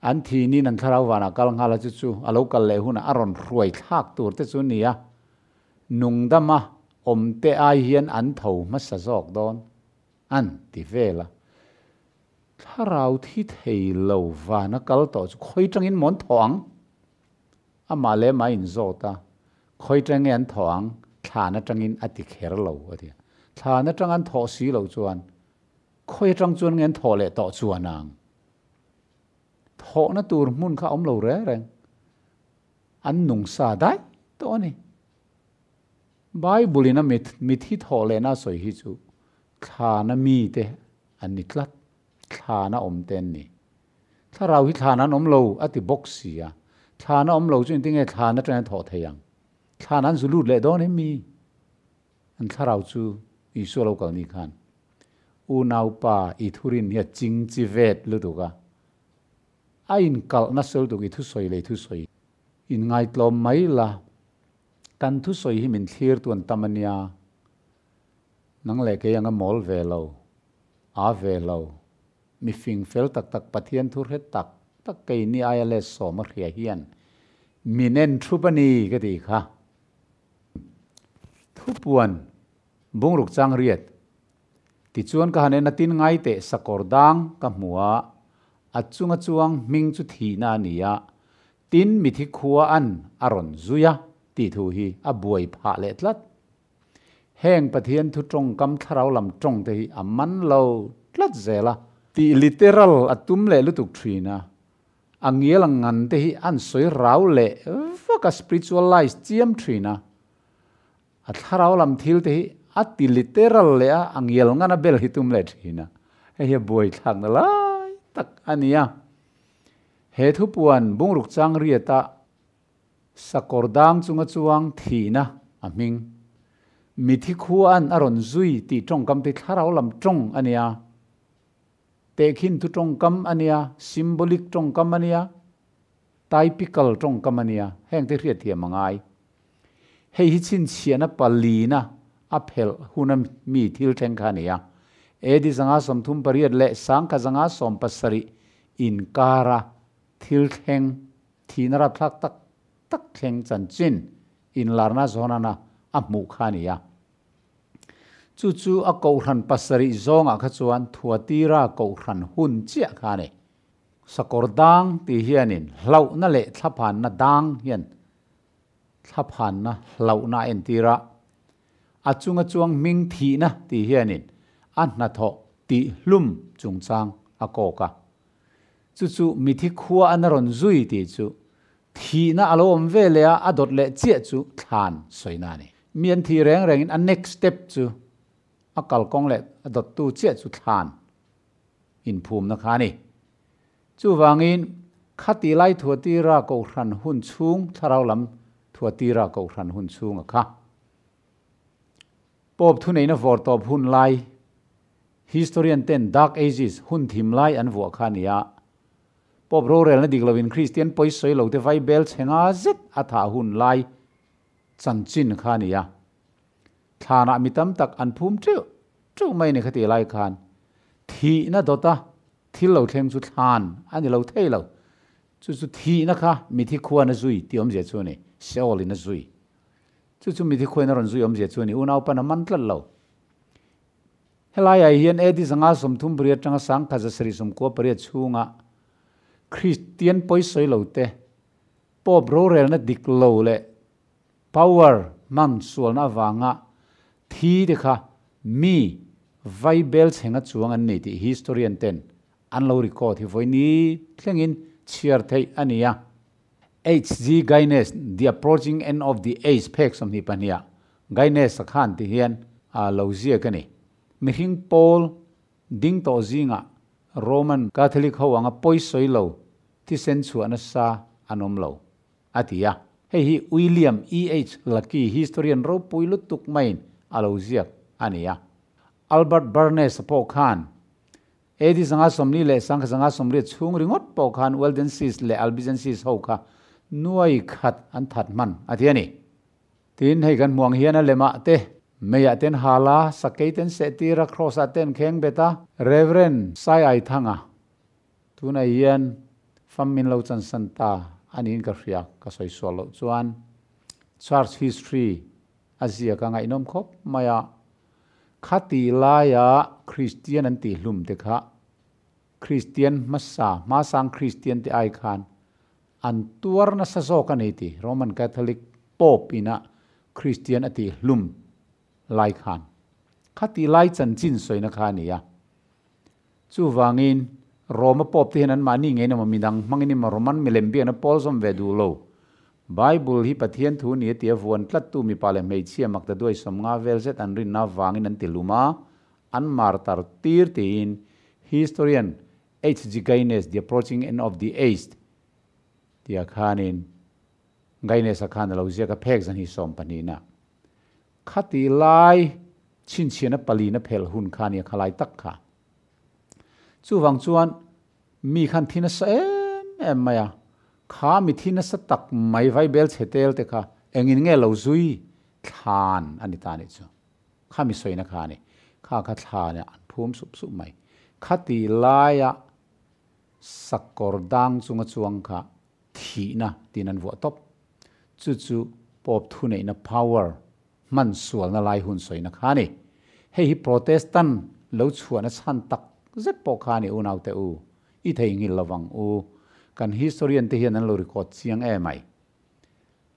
An thinin an thlarau vanah kal nghal a, chu chu a lo kal leh hunah a rawn hruai thlak tur te chu nia, nungdama awmte ai hian an tho hmasa zawk dawn an ti vel a. Thlarau thi thei lo vana kal tawh chu khawi tangin maw an thawh ang? Amah leh amah a inzawt a, khawi tang nge an thawh ang? Thlan atangin a ti kher lo a ti a. Thlan atang an thawh si loh chuan khawi atang chuan nge an thawh leh tawh chuan ang? Thawhna tur hmun kha a awm lo reng reng. An nung sa daih tawh a ni. Bible in a mithi thawh lehna a sawi hi chu thlana mite an ni tlat, thlana awm te an ni. Thlarau hi thlana an awm lo a ti bawk si a, thlana awm lo chu engtin nge thlan atangin a thawh thei ang? Thlana an zu lut leh dawn em mi? An thlarau chu Isua lo kal ni khan unaupa i thurin hi a ching chi vet lutuk a, a inkalh nasa lutuk i thusawi leh i thusawi inngaitlawm mai la, kan thusawi hi min thlir tu an tam a nia, nang leh kei anga mawl ve lo, a ve lo, mi fing fel tak tak Pathian thu hre tak tak keini aia let sawm a hria hian min en thup a ni ka tih kha. Thupuan bungruk chang riat. Tichuan ka han en a tin ngai teh sakawr dang ka hmu a, a chunga chuang hming chu thihna a ni a, tin mithi khua an a rawn zui a tih thu hi a buai phah leh tlat. Heng Pathian thu tawngkam thlarau lam tawng te hi a man lo tlat zel a. Tih literal a tum leh lutuk thin a, A ngial ang ngan te hi an sawi rau leh vak a spiritualize chiam thin a, a thlarau lam thil te hi a ti literal leh a, a ngial ngan a bel hi tum leh thin a, hei hi a buaithlakna lai tak a ni a. He thupuan bungruk chang riata sakawr dang chunga chuang thihna a hming mithi khua an a rawn zui tih tawngkam te hi thlarau lam tawng a nia. Tehkhin thu tawngkam a nia, symbolic tawngkam a nia, typical tawngkam a nia, heng te hriat thiam a ngai. Hei hi chhinchhiahna palina a phelh huna mi thil thleng kha a ni a. AD 138 leh 1170 inkara thil thleng thihna rapthlak tak tak thleng chanchin inlarna zawnana a hmuh kha a ni a. Chu chu a kohhran pasarih zawngah kha chuan Thuatira kohhran hun chiah kha a ni. Sakawr dang tih hianin hlauhna leh thlaphanna dang hian thlaphanna hlauhna a entir a. A chunga chuang hming thihna tih hianin a hnathawh tihhlum chungchang a kawk a. Chu chu mithi khua an a rawn zui tih chu Thihna a lo awm ve leh a, a dawt leh chiah chu thlan sawina a ni. Mi an thih reng rengin a next step chu a kalkawng leh a dawttu chiah chu thlan inphumna kha a ni. Chuvangin khati lai Thuatira Kohhran hun chhung, thlarau lam Thuatira Kohhran hun chhunga kha Pope thuneihna vawr tawp hun lai, historian ten Dark Ages, hun thim lai an vuah kha a ni a. Pope rorelna dik loin Kristian pawi sawi lo te vai bel chhe nga zet a thah hun lai chanchin kha a ni a. Thlanah mi tam tak an phum teuh teuh mai ni khati lai khan thihna dawta thil lo thleng chu thlan a ni lo thei lo. Chu chu thihna kha mithi khuan a zui tih awmzia chu a ni, Sheol in a zui. Chu chu mithi khuain a rawn zui awmzia chu a ni, unau pan a man tlat lo. Helaiah hian AD 538 atanga 1798 chhunga Kristian pawisawi lo te, Pope rorelna dik lo leh power hman sualna avanga thi te kha mi vai bel chhenga chuang an ni tih historian ten an lo record hi vawi thlengin chhiar theih a ni a. HG Guinness, The Approaching End of the Age phek 22 ah Guinness-a khan ti hian a lo ziak a ni. Mihring pawl ding tawh zingah Roman Catholic ho anga pawisawi lo thisen chhuah nasa an awm lo, a ti a. Hei hi William EH Lucky, historian ropui lutuk maiin a lo ziak a ni a. Albert Barnes-a pawh khan AD 140 leh 1180 chhung ringawt pawh khan Waldenses leh Albigenses ho kha nuai khat an that hman a ti a ni. Tin, hei kan hmuh ang hian a lemah te, meiah ten hal a, sakei ten seh tir a, cross ah ten kheng bet a. Rev. Sai Ai Thanga, tunah hian fam min lo chansan ta a niin ka hria, ka sawi sual loh chuan Church history a ziak a ngaihnawm khawp mai a. Khati laia Kristian an tih hlum te kha Kristian hmasa, hmasang Kristian te ai khan an tuar nasa zawk a ni ti Roman Catholic Pope ina Kristian a tih hlum lai khan. Khati lai chanchin sawina kha a ni a. Chuvangin Roma Pope te hian anmahni ngei emaw midang hmangin emaw Roman milem biakna pawl zawm ve duh lo. Bible hi Pathian thu ni a ti a vuan tlattu mipa leh hmeichhia makta duai 50 vel zet an rinna avangin an ti lum a, an martar tir tiin historian HG Gaines The Approaching End of the Age tia khanin Gaines-a khan a lo ziak a phek zan hi 12 na. Khati lai chhinchhiahna palina phelh hun kha nia kha lai tak kha. Chuvang chuan mi khan thi nasa em em mai a, kha mi thi nasa tak mai vai bel chhe tel te kha engin nge lo zui thlan a ni ta nih chu. Kha mi sawina kha a ni. Kha kha thlan ah an phum sup sup mai. Khati laia sakawr dang chunga chuang kha thihna tiin an vuah tawp. Chu chu Pope thuneihna power hman sualna lai hun sawina kha a ni. Hei hi Protestant lo chhuahna chhan tak zet pawh kha a ni unaute u, i theihnghilh lovang u. Kan historian te hian an lo record chiang em ai.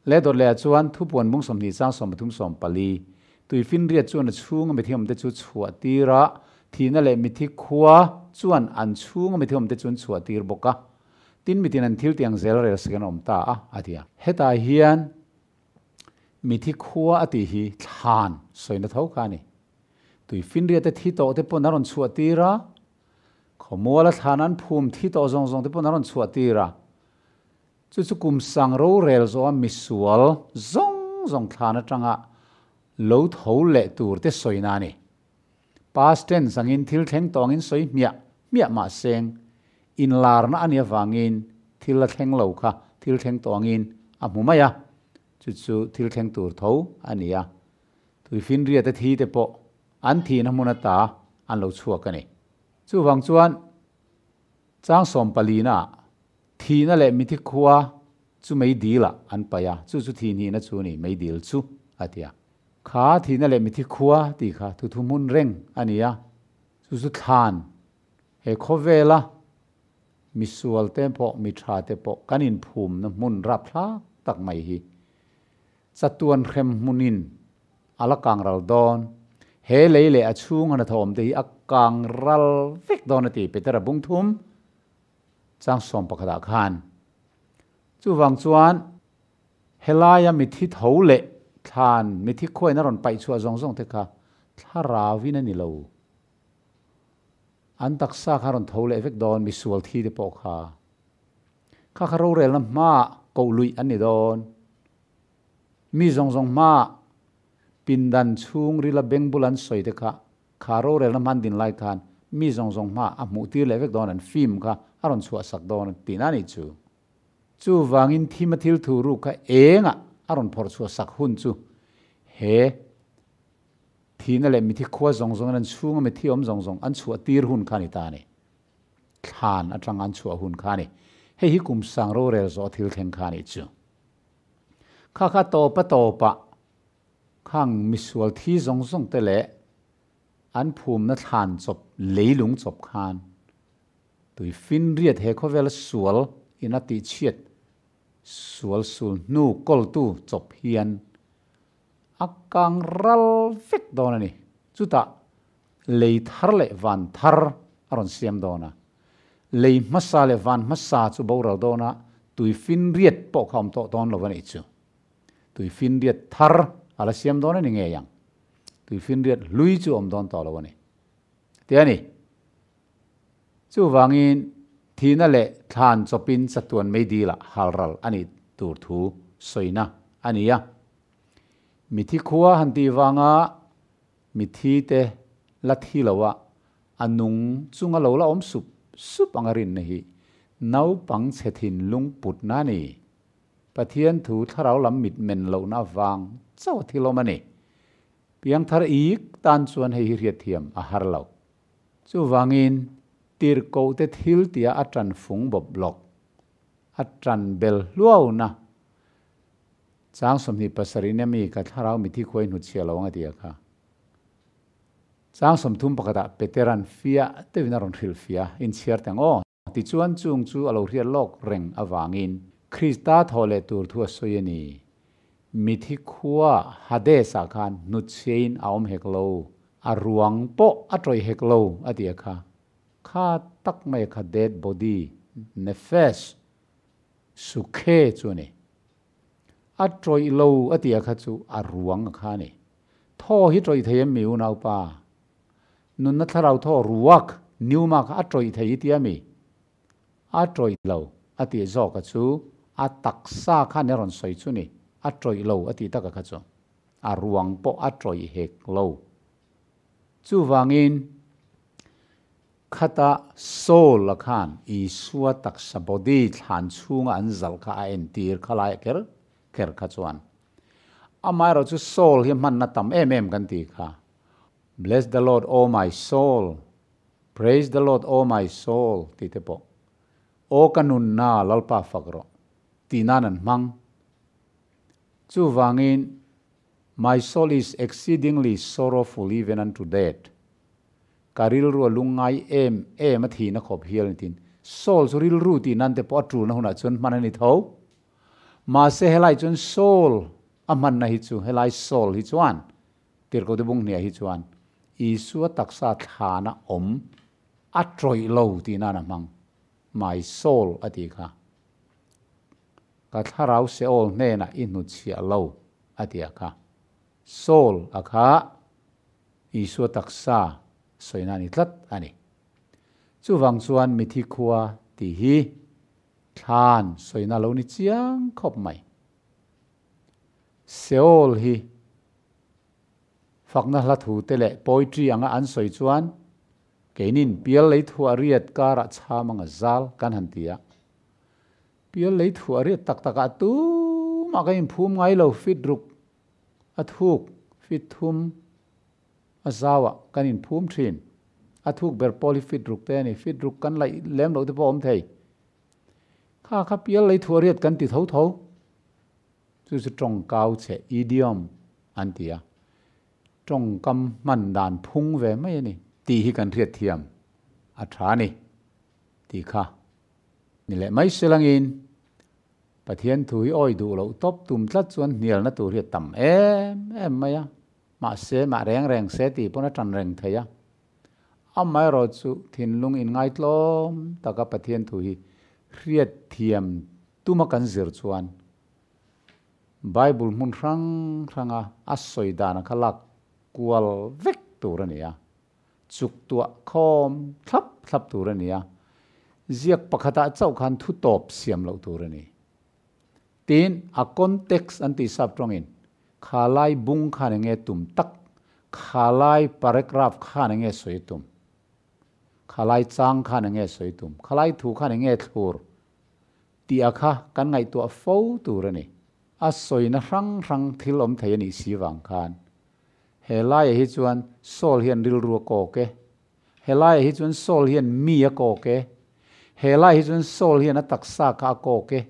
Le dawt lehah chuan thupuan bung 20 chang 13 14, Tuifinriat chuan a chhunga mithiamte chu chhuah tir a, thihna leh mithi khua chuan an chhunga mithiamte chu an chhuah tir bawk a. Tin mitin an thil tiang zel rel sak in a awm ta a, a ti a. Hetah hian Mithi khua a tih hi thlan sawina tho kha a ni. Tuifinriate thi tawh te pawn a rawn chhuah tir a, khawmuala thlan an phum thi tawh zawng zawng te pawn a rawn chhuah tir a. Chu chu kum sang rorel zawha misual zawng zawng thlan atanga lo tho leh tur te sawina a ni. Past tense angin thil thleng tawh angin sawi hmiah. hmiah mah seng inlarna a nih avangin thil la thleng lo kha thil thleng tawh angin a hmu mai a, chu chu thil thleng tur tho a ni a. Tuifinriate thi te pawh an thihna hmun ata an lo chhuak a ni. Chuvang chuan chang sawmpalina thihna leh mithi khua chu meidil ah an paih a, chu chu thihhnihna chu a ni, meidil chu a ti a. Kha thihna leh mithi khua tih kha thuthu hmun reng a ni a, chu chu thlan he khawvela misual te pawh mi tha te pawh kan inphumna hmun rapthlak tak mai hi chatuan hrem hmunin a la kang ral dawn. He lei leh a chhunga hnathawh awm te hi a kang ral vek dawn a ti Petera bung thum chang sawm pakhatah khan. Chuvang chuan helaia mithi tho leh thlan mithi khuain a rawn paih chhuah zawng zawng te kha thlarauin a ni lo. An taksa kha a rawn tho leh vek dawn misual thi te pawh kha. Kha kha rorelna hmaah koh luih an ni dawn. Mi zawng zawng hmaah pindan chhungrila beng bul an sawi te kha Kha rorelna hman din lai khan mi zawng zawng hma a hmuh tir leh vek dawn an film kha a rawn chhuah sak dawn tihna a nih chu. Chuvangin thim a thil thu ruk kha engah a rawn phawrh chhuah sak hun chu he thihna leh mithi khua zawng zawngin an chhunga mithi awm zawng zawng an chhuah tir hun kha a ni ta a ni. Thlan atanga an chhuah hun kha a ni. Hei hi kum sang rorel zawh a thil thleng kha a nih chu. Kha kha tawpa tawpah Khang misual thi zawng zawng te leh an phumna thlan chawp leilung chawp khan tui finriat he khawvela sual in a tihchhiat sual sul hnu kawltu chawp hian a kang ral vek dawn a ni. Chutah lei thar leh van thar a rawn siam dawn a, lei hmasa leh van hmasa chu boral dawn a, tui finriat pawh kha awm tawh dawn lo a nih chu. Tuifinriat thar a la siam dawn a ni ngei ang. Tuifinriat hlui chu awm dawn tawh lo a ni. Ti a ni. Chuvangin thihna leh thlan chawpin chatuan meidilah halral a nih tur thu sawina a ni a. Mithi khua han tih vanga mithi te la thi lo a, a nung chunga lo la awm sup sup anga rinna hi naupang chhe thinlung putna a ni. Pathian thu thlarau lam mit men lohna avang chauh a thilawm a ni. Piangthar ik tan chuan hei hi hriatthiam a har lo. Chuvangin, tirhkohte thil tia a tan fung bawp lawk, a tan bel hluauna chang 27 in ami ka thlarau mithi khuai hnutchhia lo ang a ti a kha. Chang 30 pakhatah Peteran fiah deuhin a rawn hrilh fiah a, inchhiar teng aw. Tichuan chung chu a lo hriat lawk reng avangin Krista thawh leh tur thu a sawi a ni. Mithi khua Hades-ah khan hnutchhiain a awm hek lo, a ruang pawh a tawih hek lo a ti a kha. Kha tak mai a kha dead body, nefesh, sukhe chu a ni. A tawih lo a ti a kha chu a ruang a kha a ni. Thaw hi tawih thei em mi unaupa? Nunna thlarau thaw ruak pneuma kha a tawih thei i tia mi? A tawih lo a tih zawk a chu a taksa khan a rawn sawi chu ni, a tawih lo a tih taka kha chu a ruang pawh a tawih hek lo. Chuvangin khata Saul a khan Isua taksa body thlan chhunga an zalh kha a entir kha lai ker ker kha chuan amaherawhchu Saul hi hmanna tam em em kan tih kha. Bless the Lord O my soul, Praise the Lord O my soul tih te pawh Aw ka nunna Lalpa fak rawh tih nan an hmang. Chuvangin My soul is exceedingly sorrowful even unto death Ka rilru a lungngai em em a thihna khawp hial ni tin Soul chu rilru tih nan te pawh a tulna hunah chuan hman a ni tho. Mahse helai chuan soul a hmanna hi chu helai soul hi chuan Tirhkohte bung hniah hi chuan Isua taksa thlana awm a tawih lo tih nan a hmang. My soul a tih kha. Ka thlarau Seol hnenah i hnutchhiah lo a ti a kha. Soul a kha Isua taksa sawina a ni tlat a ni. Chuvang chuan mithi khua tih hi thlan sawina lo ni chiang khawp mai. Seol hi fakna hla thu te leh poetry anga an sawi chuan Keinin pial lei thuah riat karah chham anga zal kan han ti a. Pial lei thuah riat tak takah tumah ka inphum ngai lo, fit ruk a thuk, fit thum a zauah kan inphum thin. A thuk ber pawl hi fit ruk te a ni, fit ruk kan laih lem loh te pawh a awm thei. Kha kha pial lei thuah riat kan ti tho tho. Chu chu tawngkau chhe, idiom, an ti a. Tawngkam hman dan phung ve mai a ni. Tih hi kan hriat thiam a tha a ni tih kha ni leh mai se langin Pathian thu hi awi duh loh tawp tum tlat chuan hnialna tur hi a tam em em mai a, mahse mah reng reng se tih pawn a tan reng thei a. Amaherawh chu thinlung inngaitlawm taka Pathian thu hi hriat thiam tuma kan zir chuan Bible hmun hrang hranga a sawi dana kha lak kual vek tur a ni a, chuk tuah khawm thlap thlap tur a ni a, ziak pakhatah chauh khan thu tawp siam loh tur a ni. Tin, a context an tih sap tawngin khalai bung khan enge tum tak, khalai paragraph khan enge sawi tum, khalai chang khan enge sawi tum, khalai thu khan enge thlur Tih a kha kan ngaihtuah fo tur a ni. A sawina hrang hrang thil awm thei a nih si vang khan. He laiah hi chuan Saul hian rilru a kawk e. He laiah hi chuan Saul hian mi a kawk e. He laiah hi chuan Saul hian a taksa kha a kawk e.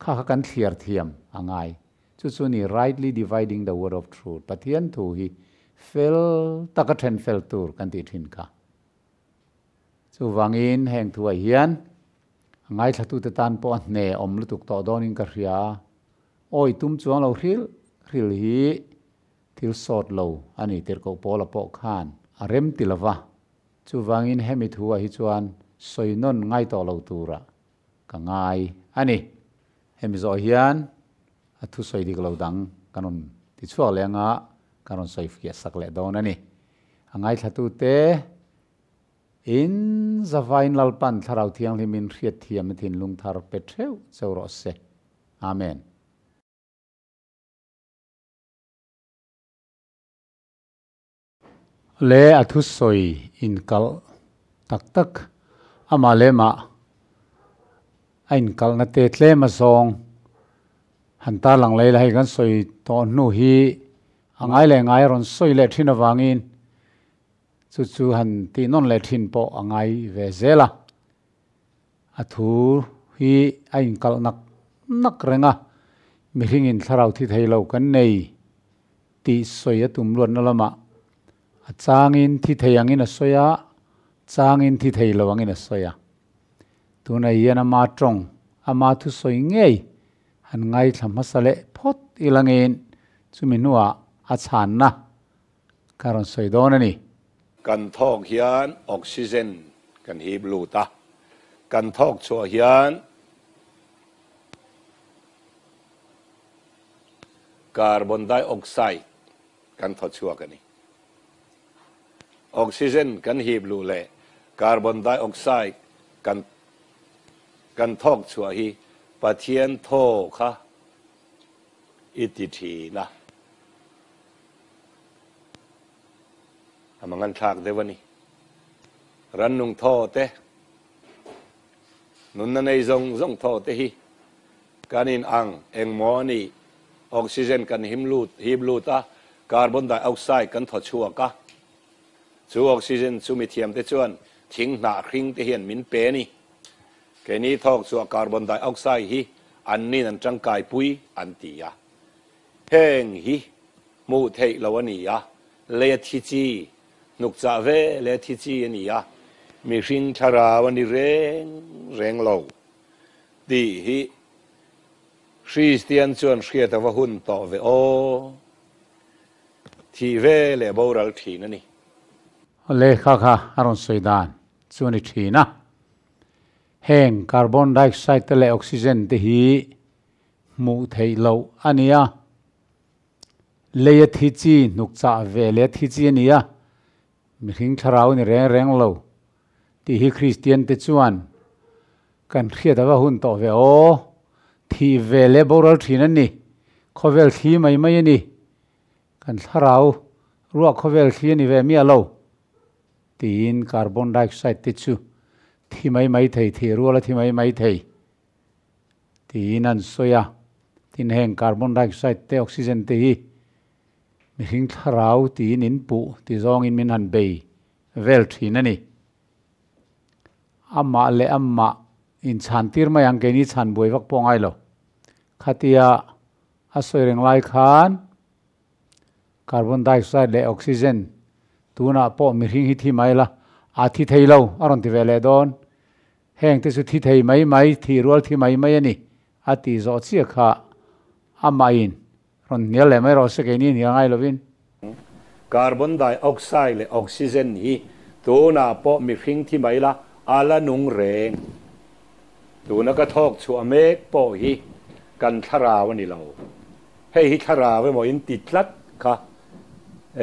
Kha kha kan thliar thiam a ngai. Chu chu ni rightly dividing the word of truth, Pathian thu hi fel taka then fel tur kan tih thin kha. Chuvangin heng thuah hian a ngaithlatute tan pawh a hne awm lutuk tawh dawnin ka hria a, awi tum chuang lo hril hril hi thil sawt lo a ni tirhkoh Paula pawh khan a rem ti lova, chuvangin hemi thuah hi chuan sawi nawn ngai tawh lo turah ka ngai a ni. Hemi zawh hian a thusawi dik lo dang kan rawn ti chhuak leh anga kan rawn sawi fiah sak leh dawn a ni. A ngaithlatute in zavain Lalpan Thlarau Thianghlimin hriatthiamna thinlung thar pe theuh cheu rawh se. Amen. Le a thusawi inkalh tak tak amah leh mah a inkalhna te tlem a zawng han tarlang lei la hei kan sawi tawh hnu hi a ngai leh ngai a rawn sawi leh thin avangin Chu chu han tih nawn leh thin pawh a ngai ve zel a. A thu hi a inkalh nak nak reng a, mihringin thlarau thi thei lo kan nei tih sawi a tum luatna lamah a changin thi thei angin a sawi a, changin thi thei lo angin a sawi a. Tunah hian ama tawng, ama thusawi ngei han ngaithla hmasa leh phawt ilangin chumi hnuah a chhanna Ka rawn sawi dawn a ni. Kan thawk hian oxygen kan hip lut a, kan thawk chhuah hian carbon dioxide kan thaw chhuak a ni. Oxygen kan hip luh leh carbon dioxide kan kan thawk chhuah hi Pathian thaw kha i ti thin a. A mangan thlak deuh a ni. Rannung thaw te, nunna nei zawng zawng thaw te hi kan in ang engmaw a ni. Oxygen kan him lut, hip lut a, carbon dioxide kan thaw chhuak a. Chu oxygen chu mithiam te chuan thing hnah hring te hian min pe a ni. Keini thawk chhuah carbon dioxide hi an nin an tangkai pui an ti a. Heng hi hmuh theih loh a ni a, lei a thi chi, hnuk chah ve leh a thi chi a ni a, mihring thlarau a ni reng reng lo tih hi Kristian chuan hriat a va hun tawh ve aw, thih ve leh boral thin a ni. Lehkha kha a rawn sawi dan chu a ni thin a, heng carbon dioxide te leh oxygen te hi hmuh theih loh a ni a, lei a thi chi hnuk chah ve leh a thi chi a ni a, mihring thlarau ni reng reng lo tih hi Kristian te chuan kan hriat ava hun tawh ve aw, thih ve leh boral thin a ni, khawvel thli mai mai a ni, kan thlarau ruah khawvel thli a ni ve miah lo. Tiin carbon dioxide te chu thi mai mai thei, thih ruala thi mai mai thei tiin an sawi a. Tin heng carbon dioxide te oxygen te hi mihring thlarau tiin in puh ti zawngin min han bei vel thin a ni. Amah leh amah inchhan tir mai ang keini chhan buai vak pawh ngai lo. Khatia a sawi reng lai khan carbon dioxide leh oxygen tunah pawh mihring hi thi mai la, a thi thei lo a rawn ti ve leh dawn. Heng te chu thi thei mai mai, thih rual thi mai mai a ni a tih zawh chiah kha amahin rawn hnial leh mai rawh se keini hnial ngai lovin. Carbon dioxide leh oxygen hi tunah pawh mihring thi mai la a la nung reng. Tuna ka thawk chhuah mek pawh hi kan thlarau a ni lo. Hei hi thlarau emaw in ti tlat kha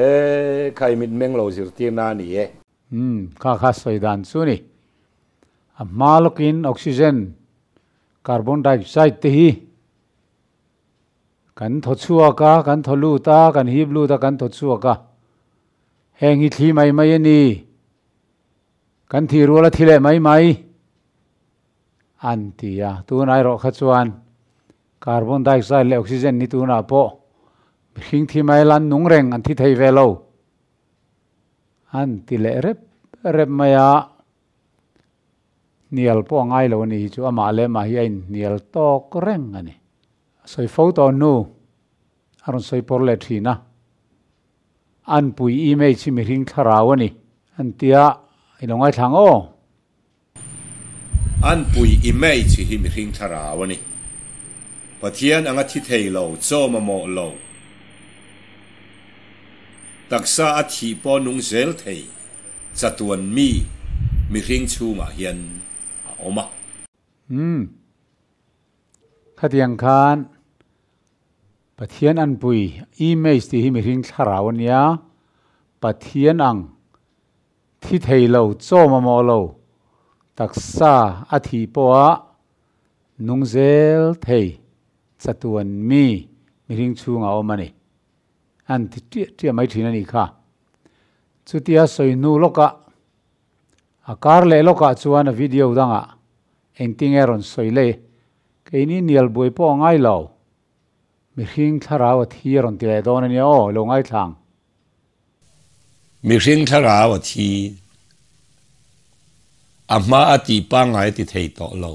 e khai mitmeng lo zirtirna a ni e. Umm, kha kha sawi dan chu ni. A hma lawkin oxygen, carbon dioxide te hi Kan thaw chhuak a, kan thaw lut a, kan hip lut a, kan thaw chhuak a. Heng hi thli mai mai a ni. Kan thih rual a thi leh mai mai an ti a. Tunah erawh kha chuan carbon dioxide leh oxygen ni tunah pawh mihring thi mai la an nung reng, an thi thei ve lo an ti leh rep rep mai a. Hnial pawh a ngai lo a ni hi chu amah leh amah hi a inhnial tawk reng a ni. A sawi fo tawh hnu a rawn sawi pawr leh thin a, an pui image hi mihring thlarau a ni an tia i lo ngaithla ang aw. An pui image hi mihring thlarau a ni. Pathian anga thi thei lo, chaw mamawh lo, taksa a thih pawh nung zel thei chatuan mi mihring chhungah hian a awm a. Umm. Khatiang khan Pathian anpui, image tih hi mihring thlarau a nia, Pathian ang thi thei lo, chaw mamawh lo, taksa a thih pawha nung zel thei chatuan mi mihring chhungah a awm a ni. An ti ṭiah ṭiah mai ṭhin a nih kha. Chutia sawi hnu lawkah A kar leh lawkah chuan a video dangah engtinge rawn sawi le, keini nial buai pawh a ngai lo, mihring thlarau a thi a rawn ti leh dawn a nia aw, lo ngaithlang. Mihring thlarau a thi, a hma a tih pangngai a ti thei tawh lo.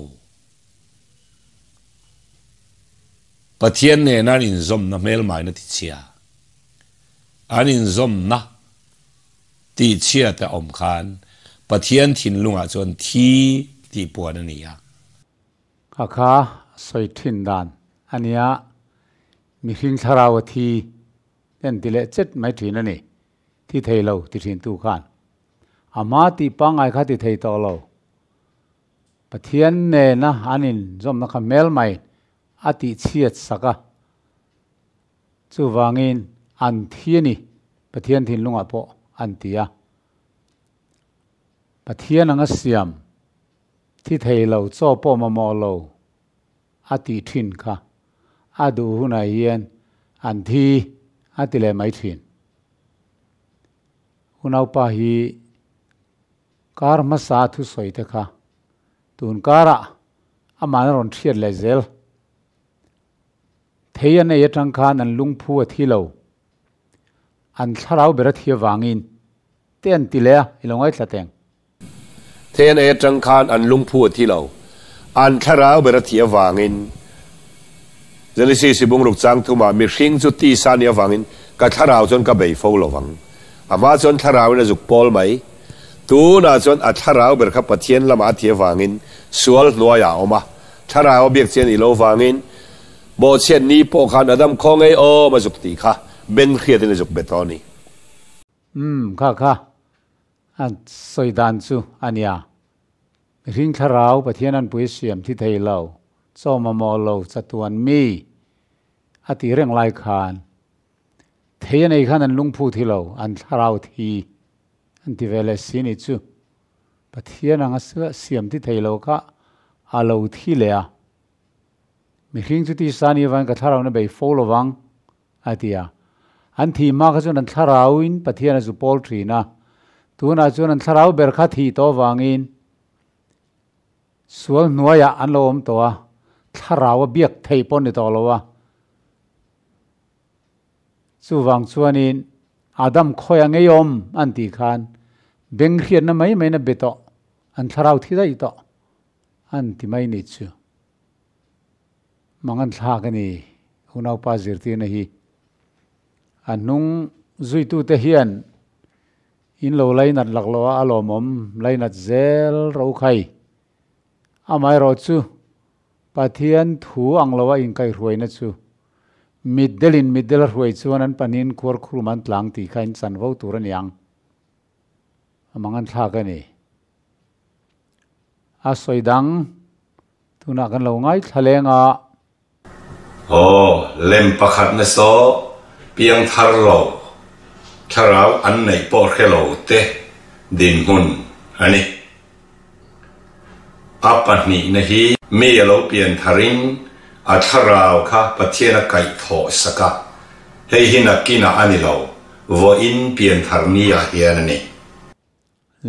Pathian nena an inzawmna hmelmain a ti chhia. An inzawmna. Tihchhiat a awm khan Pathian thinlungah chuan thi tih puan a ni a. Kha kha sawi thin dan a nia, mihring thlarau a thi ten ti leh chet mai thin a ni, thi thei lo ti thin tu khan. A hma tih pangngai kha ti thei tawh lo. Pathian nena an inzawmna kha hmel mai a tihchhiat sak a. Chuvangin an thi a ni, Pathian thinlungah pawh an ti a. Pathian anga siam, thi thei lo, chaw pawh mamawh lo a tih thin kha a duh hunah hian an thi a ti leh mai thin. Unaupa hi kar hmasa a thusawi te kha tun karah amahna rawn hriat leh zel. Thei an ei atang khan an lungphu a thi lo. An thlarau ber a thi avangin te an ti leh a, i lo ngaithla teng. Thei an ei atang khan an lungphu a thi lo. An thlarau ber a thi avangin Genesis i bungruk chang thumah mihring chu tisa nih avangin ka thlarau chuan ka bei fo lovang. A hma chuan thlarauin a zuk pawl mai. Tunah chuan a thlarau ber kha Pathian lamah a thi avangin sual hnuaiah a awm a. Thlarau a biak chian i lo vangin Bawhchhiat ni pawh khan Adam khaw ngei awm a zuk tih kha Ben hriatin a zuk bet aw ni. Umm kha kha a sawi dan chu a nia. Mihring thlarau Pathian an pui siam thi thei lo, chaw mamawh lo chatuan mi a tih reng lai khan thei a nei khan an lungphu thi lo, an thlarau thi an ti ve leh si ni chu. Pathian anga siam thi thei lo kha a lo thi leh a. Mihring chu tisa ni avangin ka thlarau na bei fo lovang, a ti a. An thih hma kha chuan an thlarauin Pathian a zu pawl thin a. Tunah chuan an thlarau ber kha thih tawh avangin sual hnuaiah an lo awm tawh a, thlarau a biak theih pawh ni tawh lo a. Chuvang chuanin Adam khawi a ngeiawm an tih khan beng hriatna mai maiin a be tawh, an thlarau thi daih tawh an ti mai ni chu. Mangan thlak a ni unaupa zirtirna hi. A hnung zuitute hian in lo lainat lak loh a, a lawmawm lainat zel ro khai. Amaherawhchu Pathian thu ang loa inkaihruaina chu mitdelin mitdel a hruai chuan an pahnihin khuar khrum an tlang tih kha in chanvo tur a ni ang. A mang an thlak a ni. A sawi dang tunah kan lo ngaithla leng a. Aw, lem pakhat na saw piang thar lo, thlarau an neih pawh hre lo te dinhmun a ni. A pahnihna hi mi a lo pian tharin a thlarau kha Pathian a kaih thawh sak a, hei hi nakinah a ni lo, vawiin pian thar ni ah hian a ni.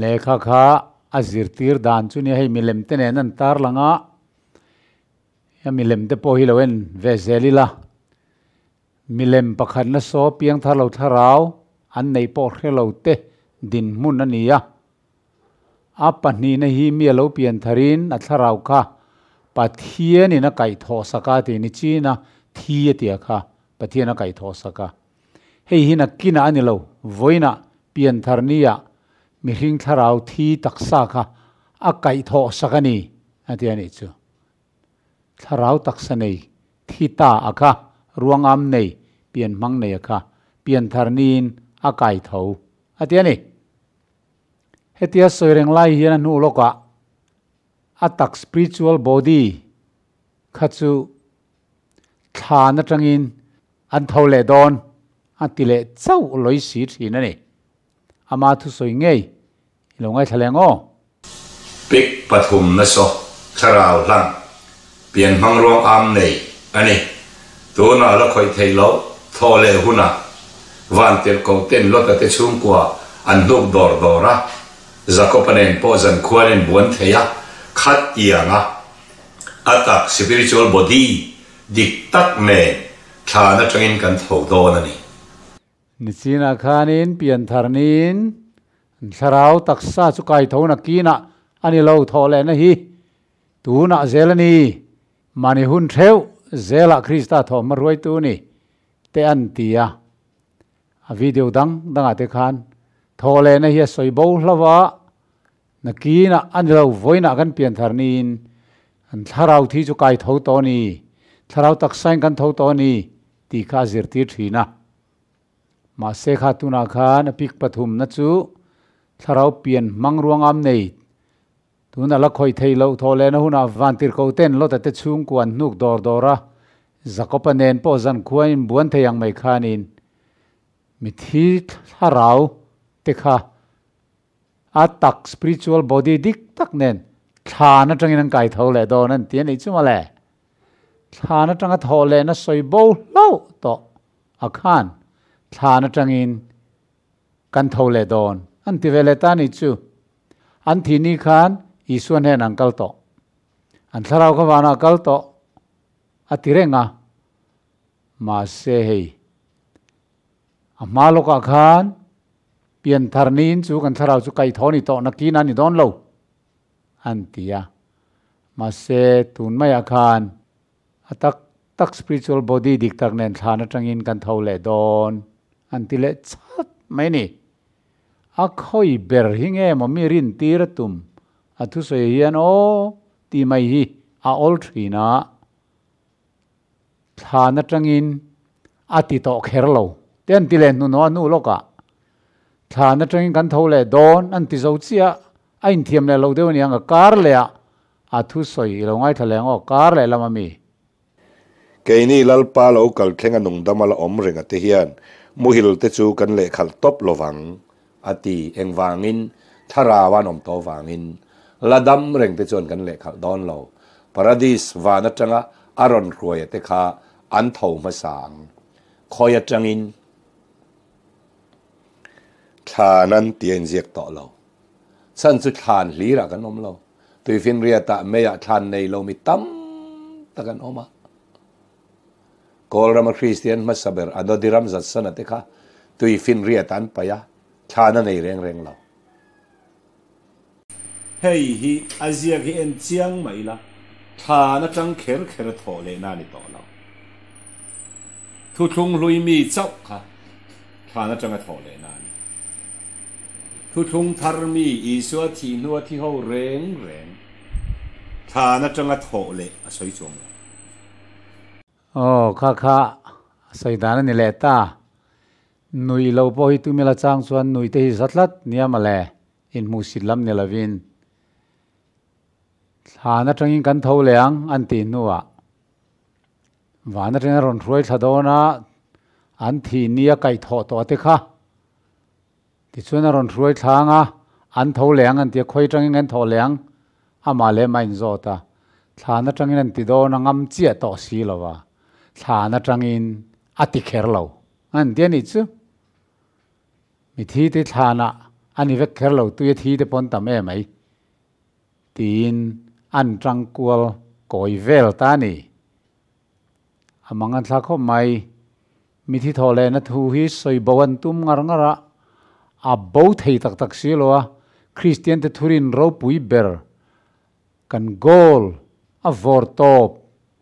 Lehkha kha a zirtir dan chu nia hei milem te nen an tarlang a, a milem te pawh hi lo en ve zel ila, milem pakhat na saw piangthar lo thlarau an neih pawh hre lo te dinhmun a ni a, a pahnihna hi mi a lo pian tharin a thlarau kha Pathianin a kaihthawh sak a tih ni chin a, thi a tia kha Pathian a kaihthawh sak a. Hei hi nakinah a ni lo, vawiinah pianthar nia mihring thlarau thi taksa kha a kaihthawh sak a ni, a ti a nih chu. Thlarau taksa nei thi ta a kha, ruangam nei, pianhmang nei a kha, pianthar niin a kaitho, a ti a ni. Hetia sawi reng lai hian a hnu lawkah a tak spiritual body kha chu thlan atangin An tho leh dawn a ti leh chauh lawi si thin a ni. Ama thusawi ngei i lo ngaithla leng aw. Pic pathum na saw thlarau hlang pian hmang ruang am nei a ni. Tunah la khawih theih loh thaw leh hunah van tirh ko ten Lota te chhungkua an hnuk dawr dawr a, Jakob-a nen pawh zankhuan in buan thei a, khat tianga a tak spiritual body Dik tak nen thlan atangin kan tho dawn a ni. Nichinah khanin pianthar niin an thlarau taksa chu kai tho nakinah a ni lo thawh lehna hi tunah zel a ni. Mahni hun theuh zelah Krista thawhhma hruaitu ni te an ti a. A video dang dangah te khan thawh lehna hi a sawi bo hlauh a, Nakinah a ni lo, vawiinah kan pianthar niin an thlarau thi chu kai tho tawh a ni, thlarau taksain kan tho tawh a ni tih kha a zirtir thin a. Mahse kha tunah khan a pik pathumna chu thlarau pian hmang ruangam nei, tuna la khawih theih loh thawh lehna hunah vantirhko ten Lota te chhungkua an hnuk dawr dawr a, Jakob-a nen pawh zankhua in buan thei ang mai khanin mithi thlarau te kha A tak spiritual body dik tak nen thlan atangin an kai tho leh dawn an ti a nih chu mawle. Thlan atanga thawh lehna sawi bo hlauh tawh a khan thlan atangin kan tho leh dawn an ti ve leh ta a nih chu. An thih ni khan Isua hnen an kal tawh. An thlarau kha vanah a kal tawh a ti reng a. Mahse hei a hma lawkah khan Pianthar niin chu kan thlarau chu kaihthawh a ni tawh nakin a ni dawn lo an ti a. Mahse tun maiah khan a tak tak spiritual body dik tak nen thlan atangin kan tho leh dawn an ti leh chat mai a ni. A khawi ber hi nge maw mi rin tir a tum a thusawi hian aw tih mai hi a awl thin a. Thlan atangin a ti tawh kher lo te an ti leh hnuhnawh a hnu lawkah thlan atangin kan tho leh dawn an ti zo chiah a inthiam leh lo deuh a niang a kar leh ah a thusawi i lo ngaithla leh ang aw kar leh lam a mi. Keini Lalpa lo kal thleng a nungdam a la awm reng a te hian muhil te chu kan lehkhalh tawp lovang a ti. Engvangin thlarau an awm tawh vangin la dam reng te chuan kan lehkhalh dawn lo. Paradis van atanga a rawn hruaia te kha an tho hmasa ang. Khawi atangin? Thlan an ti a inziak tawh lo. Chhan chu thlan hlirah kan awm lo. Tuifinriatah meiah thlan nei lo mi tam tak an awm a. Kawl rama Kristian hmasa ber Adoniram Zatsana te kha tuifinriatah an paih a, thlan a nei reng reng lo. Hei hi a ziak hi en chiang mah ila, thlan atang kher kher a thawh lehna a ni tawh lo. Thuthlung hlui mi chauh kha thlan atanga thawh lehna a ni. Thuthlung thar mi Isua thih hnua thi ho reng reng thlan atanga thawh leh a sawi chuang lo. Aw, kha kha a sawi dan a ni leh ta. Nuih lo pawh hi tumila chang chuan nuih te hi za tlat nia mawle, inhmuhsit lam ni lovin. Thlan atangin kan tho leh ang an tih hnuah van atangin a rawn hruai thla dawn a, an thih ni a kaih thawh tawh te kha. Tichuan a rawn hruai thlang a, an tho leh ang an ti a, khawi atangin kan tho leh ang? Amah leh amah a inzawt a, thlan atangin an ti dawn a, ngam chiah tawh si lo va, thlan atangin a ti kher lo an ti a nih chu. Mithi te thlanah a ni vek kher lo, tui a thi te pawn tam em mai tiin an tang kual kawi vel ta a ni. A mang an thla khawp mai. Mithi thaw lehna thu hi sawi bo an tum ngar ngar a, a bo thei tak tak si lo a, Kristian te thurin ropui ber kan goal a vawr tawp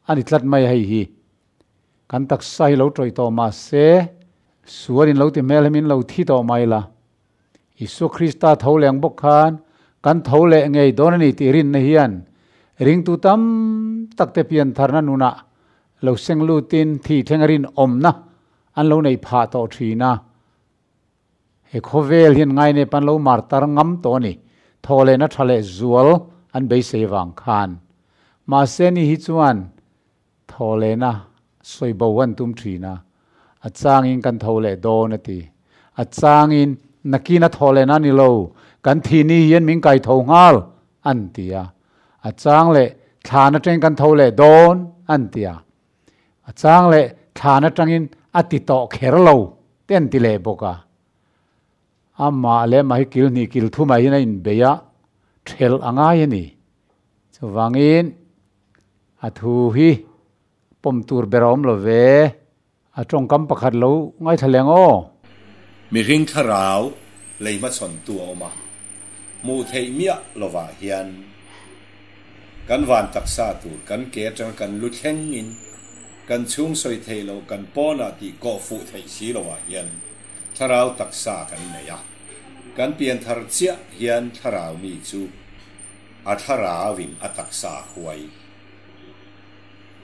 a ni tlat mai hei hi. Kan taksa hi lo tawih tawh mah se, sual in lo ti hmel hemin lo thi tawh mai la. Isua Krista tho leng bawk khan kan tho leh ngei dawn a ni tih rinna hian ringtu tam tak te piantharna nunah lo seng lutin thi thleng a rinawmna an lo neih phah tawh thin a. He khawvel hian ngainep an lo mar tar ngam tawh a ni. Thaw lehna tha leh zual an beisei vang khan. Mahse ni hi chuan Thaw lehna sawi bo an tum thin a, a changin kan tho leh dawn a ti. A changin nakin a thaw lehna a ni lo, kan thih ni hian min kai tho nghal an ti a. A chang leh thlan atangin kan tho leh dawn an ti a. A chang leh thlan atangin a ti tawh kher lo te an ti leh bawk a. Amah leh amah hi kil hnih kil thumah hian a inbei a, thelh a ngai a ni. Chuvangin A thu hi pawm tur ber a awm lo ve. A tawngkam pakhat lo ngaithla leng aw. Mihring thlarau lei hmachhawntu a awm a, hmuh theih miah lovah hian kan van taksa tur kan ke atanga kan lu thlengin kan chhung sawi theih loh kan pawnah tih kawh fuh theih si lovah hian thlarau taksa kan nei a, kan pianthar chiah hian thlarau mi chu A thlarauin a taksa a huai.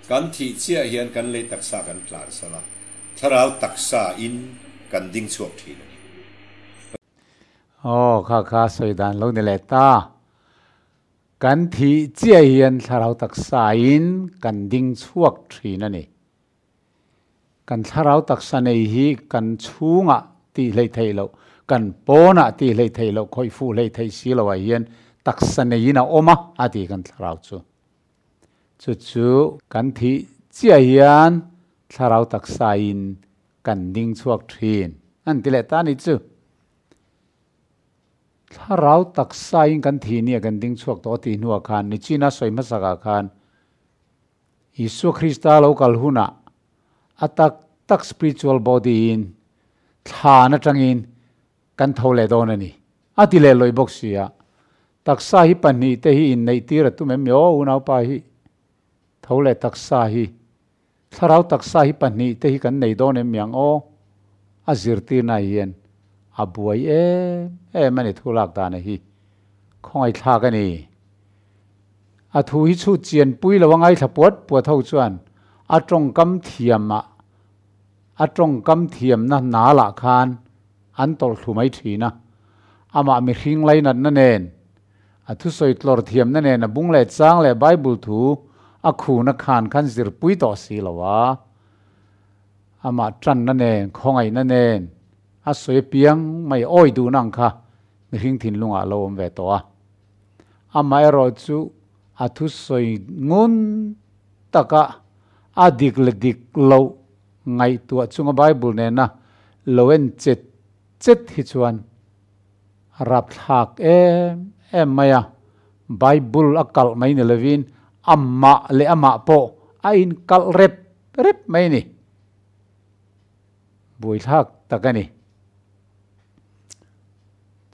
Kan thih chiah hian kan lei taksa kan tlansan a, thlarau taksa in kan ding chhuak thin a ni. Aw, kha kha sawi dan lo ni leh ta. Kan thih chiah hian thlarau taksa in kan ding chhuak thin a ni. Kan thlarau taksa nei hi kan chhungah tih hleih theih loh, kan pawnah tih hleih theih loh, khawih fuh hleih theih si loah hian taksa neiin a awm a, a ti kan thlarau chu. Chu chu kan thih chiah hian thlarau taksain kan ding chhuak thin an ti leh ta a ni chu. Thlarau taksain kan thih nia kan ding chhuak tawh a tih hnuah khan Nichina sawi hmasakah khan Isua Krista lo kal hunah a tak tak spiritual body in thlan atangin kan tho leh dawn a ni. A ti leh lawih bawk si a. Taksa hi pahnih te hi inneih tir a tum em mi aw unaupa hi tho leh taksa hi thlarau taksa hi pahnih te hi kan nei dawn em mi ang aw a zirtirna hian a buai em em a ni thu lak dana hi khawngaihthlak a ni. A thu hi chhut chian pui lo a ngaithla puat puat ho chuan a tawngkam thiam ah a tawngkam thiamna nal ah khan an tawlh thlu mai thin a. Amah mihring lainatna nen, a thusawi tlawr thiamna nen a bung leh chang leh Bible thu a khuna khan khan zirpui tawh si lo a. Amah tanna nen, khawngaihna nen a sawi apiang mai awi duhna ang kha mihring thinlungah a lo awm ve tawh a. Amaherawhchu a thusawi ngun taka a dik leh dik loh ngaihtuah chunga Bible nena lo en chet chet hi chuan A rapthlak em em mai a, Bible a kalh mai ni lovin amah leh amah pawh a inkalh rep rep mai a ni. Buaithlak tak a ni.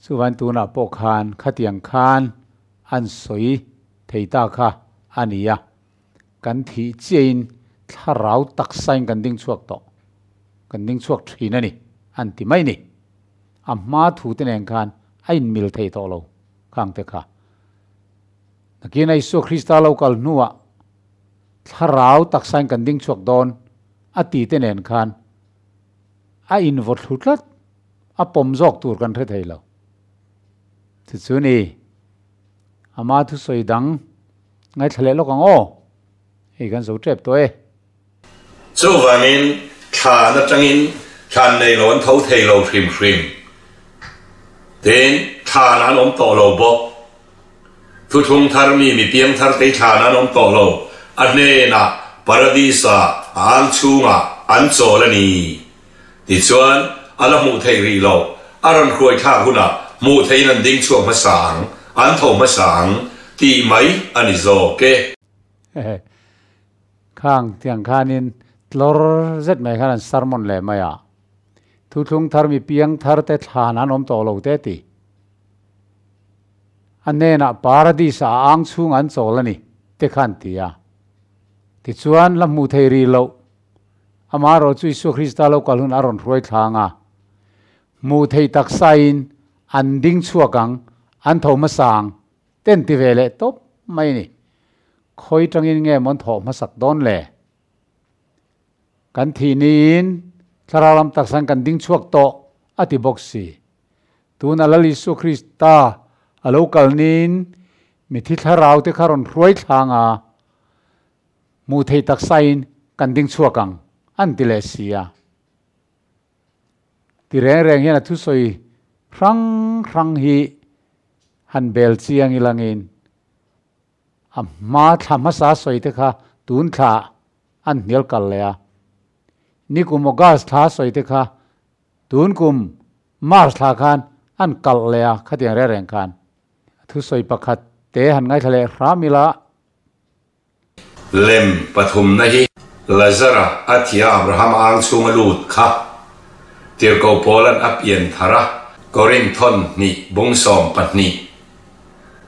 Chuvain tunah pawh khan khatiang khan an sawi thei ta kha a ni a, kan thih chiahin thlarau taksain kan ding chhuak tawh, kan ding chhuak thin a ni an ti mai ni. A hma thu te nen khan a inmil thei tawh lo khang te kha. Nakin a Isua Krista lo kal hnuah thlarau taksain kan ding chhuak dawn a ti te nen khan a invaw thlu tlat, a pawm zawk tur kan hre thei lo. Chu chu ni, ama thusawi dang ngaithla leh lawk ang aw, hei kan zo tep tawh e. Chuvangin thlan atangin thlan nei lo an tho thei lo hrim hrim. Tin, thlan an awm tawh lo bawk. Thuthlung thar mi mi piang thar te thlan an awm tawh lo. A hnenah Paradisa a ang chhungah an chawl a ni. Tichuan, a la hmuh theih rih loh. A rawn hruai thlak hunah hmuh theihin an ding chhuak hmasa ang, an tho hmasa ang tih mai a ni zawk e. Khang tiang khanin tlawr zet mai khan an sermon leh mai a, Thuthlung thar mi piang thar te thlan an awm tawh lo te ti. A hnenah Paradis ah a ang chhung an chawl a ni te khan ti a. Tichuan la hmuh thei rih loh. Amaherawh chu Isua Krista lo kal hun a rawn hruai thlang a. Hmuh thei taksain an ding chhuak ang, an tho hmasa ang Ten ti ve leh tawp mai a ni. Khawi tangin nge mawn thawh hmasak dawn le? Kan thih niin thlarau lam taksan kan ding chhuak tawh a ti bawk si. Tuna Lal Isua Krista a lo kal niin mithi thlarau te kha rawn hruai thlang a, hmuh thei taksain kan ding chhuak ang an ti leh si a. Ti reng reng hian a thusawi hrang hrang hi han bel chiang ilangin a hma thla hmasa sawi te kha tun thla an hnial kal leh a, nikum August thla sawi te kha tun kum March thla khan an kalh leh a, khatiang reng reng khan a thusawi pakhat te han ngaithla leh hram ila. Lem pathumna hi Lazara a thia Abraham a ang chhunga lut kha Tirhkoh Paula'n a pian thar a, Korinthon hnih bung 12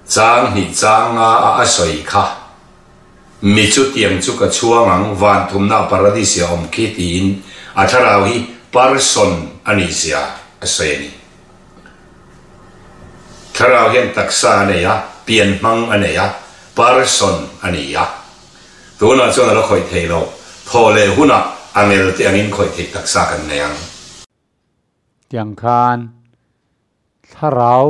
chang hnih chang nga a a sawi kha. Mi chu tiang chu ka chhuang ang van thumna paradis-i a awm khi tiin a thlarau hi person a nih zia a sawi a ni. Thlarau hian taksa a nei a, pianhmang a nei a, person a ni a. Tunah chuan a la khawih thei lo. Thaw leh hunah a ngel te angin khawih theih taksa kan nei ang. Tiang khan thlarau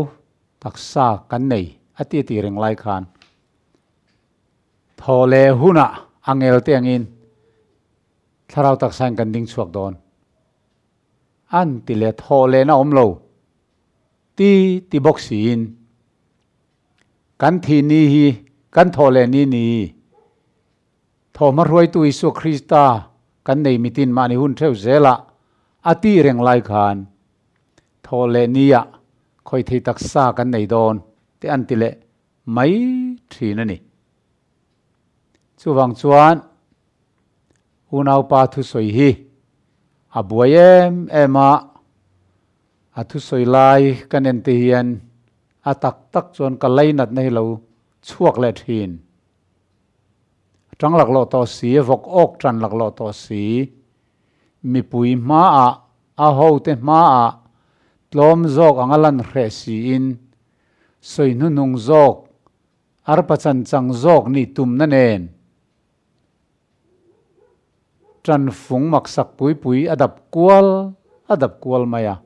taksa kan nei a ti ti reng lai khan thaw leh hunah a ngel te angin thlarau taksa in kan ding chhuak dawn. An ti leh thawh lehna awm lo ti ti bawk siin kan thih ni hi kan thawh leh ni ni thawhhma hruaitu Isua Krista kan nei mitin mahni hun theuh zelah a tih reng lai khan thawh leh niah khawi thei taksa kan nei dawn te an ti leh mai thin a ni. Chuvang chuan Unaupa thusawi hi a buai em em a, a thusawi lai ka nen te hian a tak tak chuan ka lainatna hi lo chhuak leh thin. A tang laklawh tawh si, a vawk awk tan laklawh tawh si, mipui hmaah, a hote hmaah tlawm zawk anga lan hreh siin sawi hnuhnung zawk, arpa chanchang zawk nih tumna nen Ṭanfung maksak pui pui a dap kual a dap kual mai a.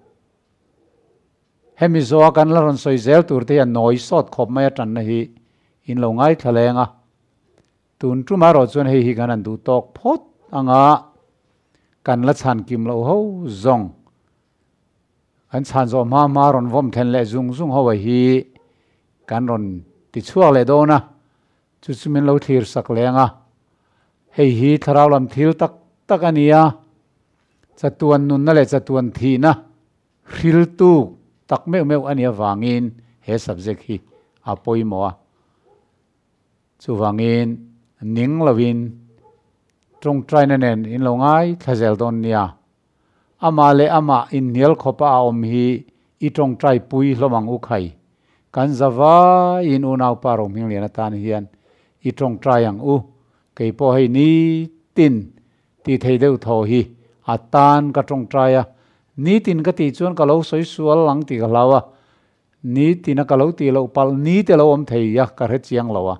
Hemi zawha kan la rawn sawi zel tur te hi a nawi sawt khawp mai a ṭanna hi in lo ngaithla leng a. Tun ṭum erawh chuan hei hi kan han duh tawk phawt anga kan la chhan kim loh ho zawng kan chhan zawh hma hma rawn vawm thlen leh zung zung ho a hi kan rawn ti chhuak leh dawn a. Chu chu min lo thlir sak leng a, hei hi thlarau lam thil tak tak a ni a, chatuan nunna leh chatuan thihna hriltu tak meuh meuh a nih avangin he subject hi a pawimawh a. Chuvangin ning lovin tawngtaina nen in lo ngai thla zel dawn nia. Amah leh amah inhnial khawpa a awm hi i tawngtai pui hlawm ang u khai. Kan zavaiin unaupa Rohminglian atan hian i tawngtai ang u. Kei pawh hei nitin tih thei deuh thaw hi a tan ka tawngtai a, nitin ka tih chuan ka lo sawi sual ang tih ka hlau a, nitina ka lo tih loh palh ni te lo awm thei a ka hre chiang lo a.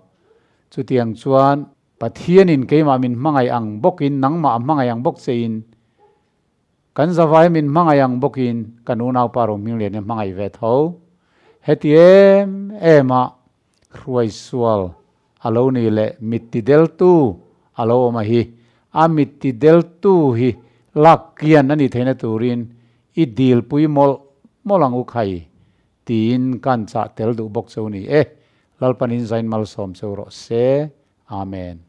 Chutiang chuan Pathianin keimah min hmangaih ang bawkin nangmah a hmangaih ang bawk chein kan zavai min hmangaih ang bawkin kan unaupa Rohminglian hi a hmangaih ve tho. Heti em em a hruaisual a lo ni leh mitti deltu a lo awm a hi a mitti deltu hi lak kian a nih theihna turin i dilpui mawlh mawlh ang u khai tiin kan chah tel duh bawk cheu ni e. Lalpan in zain malsawm cheu rawh se. Amen.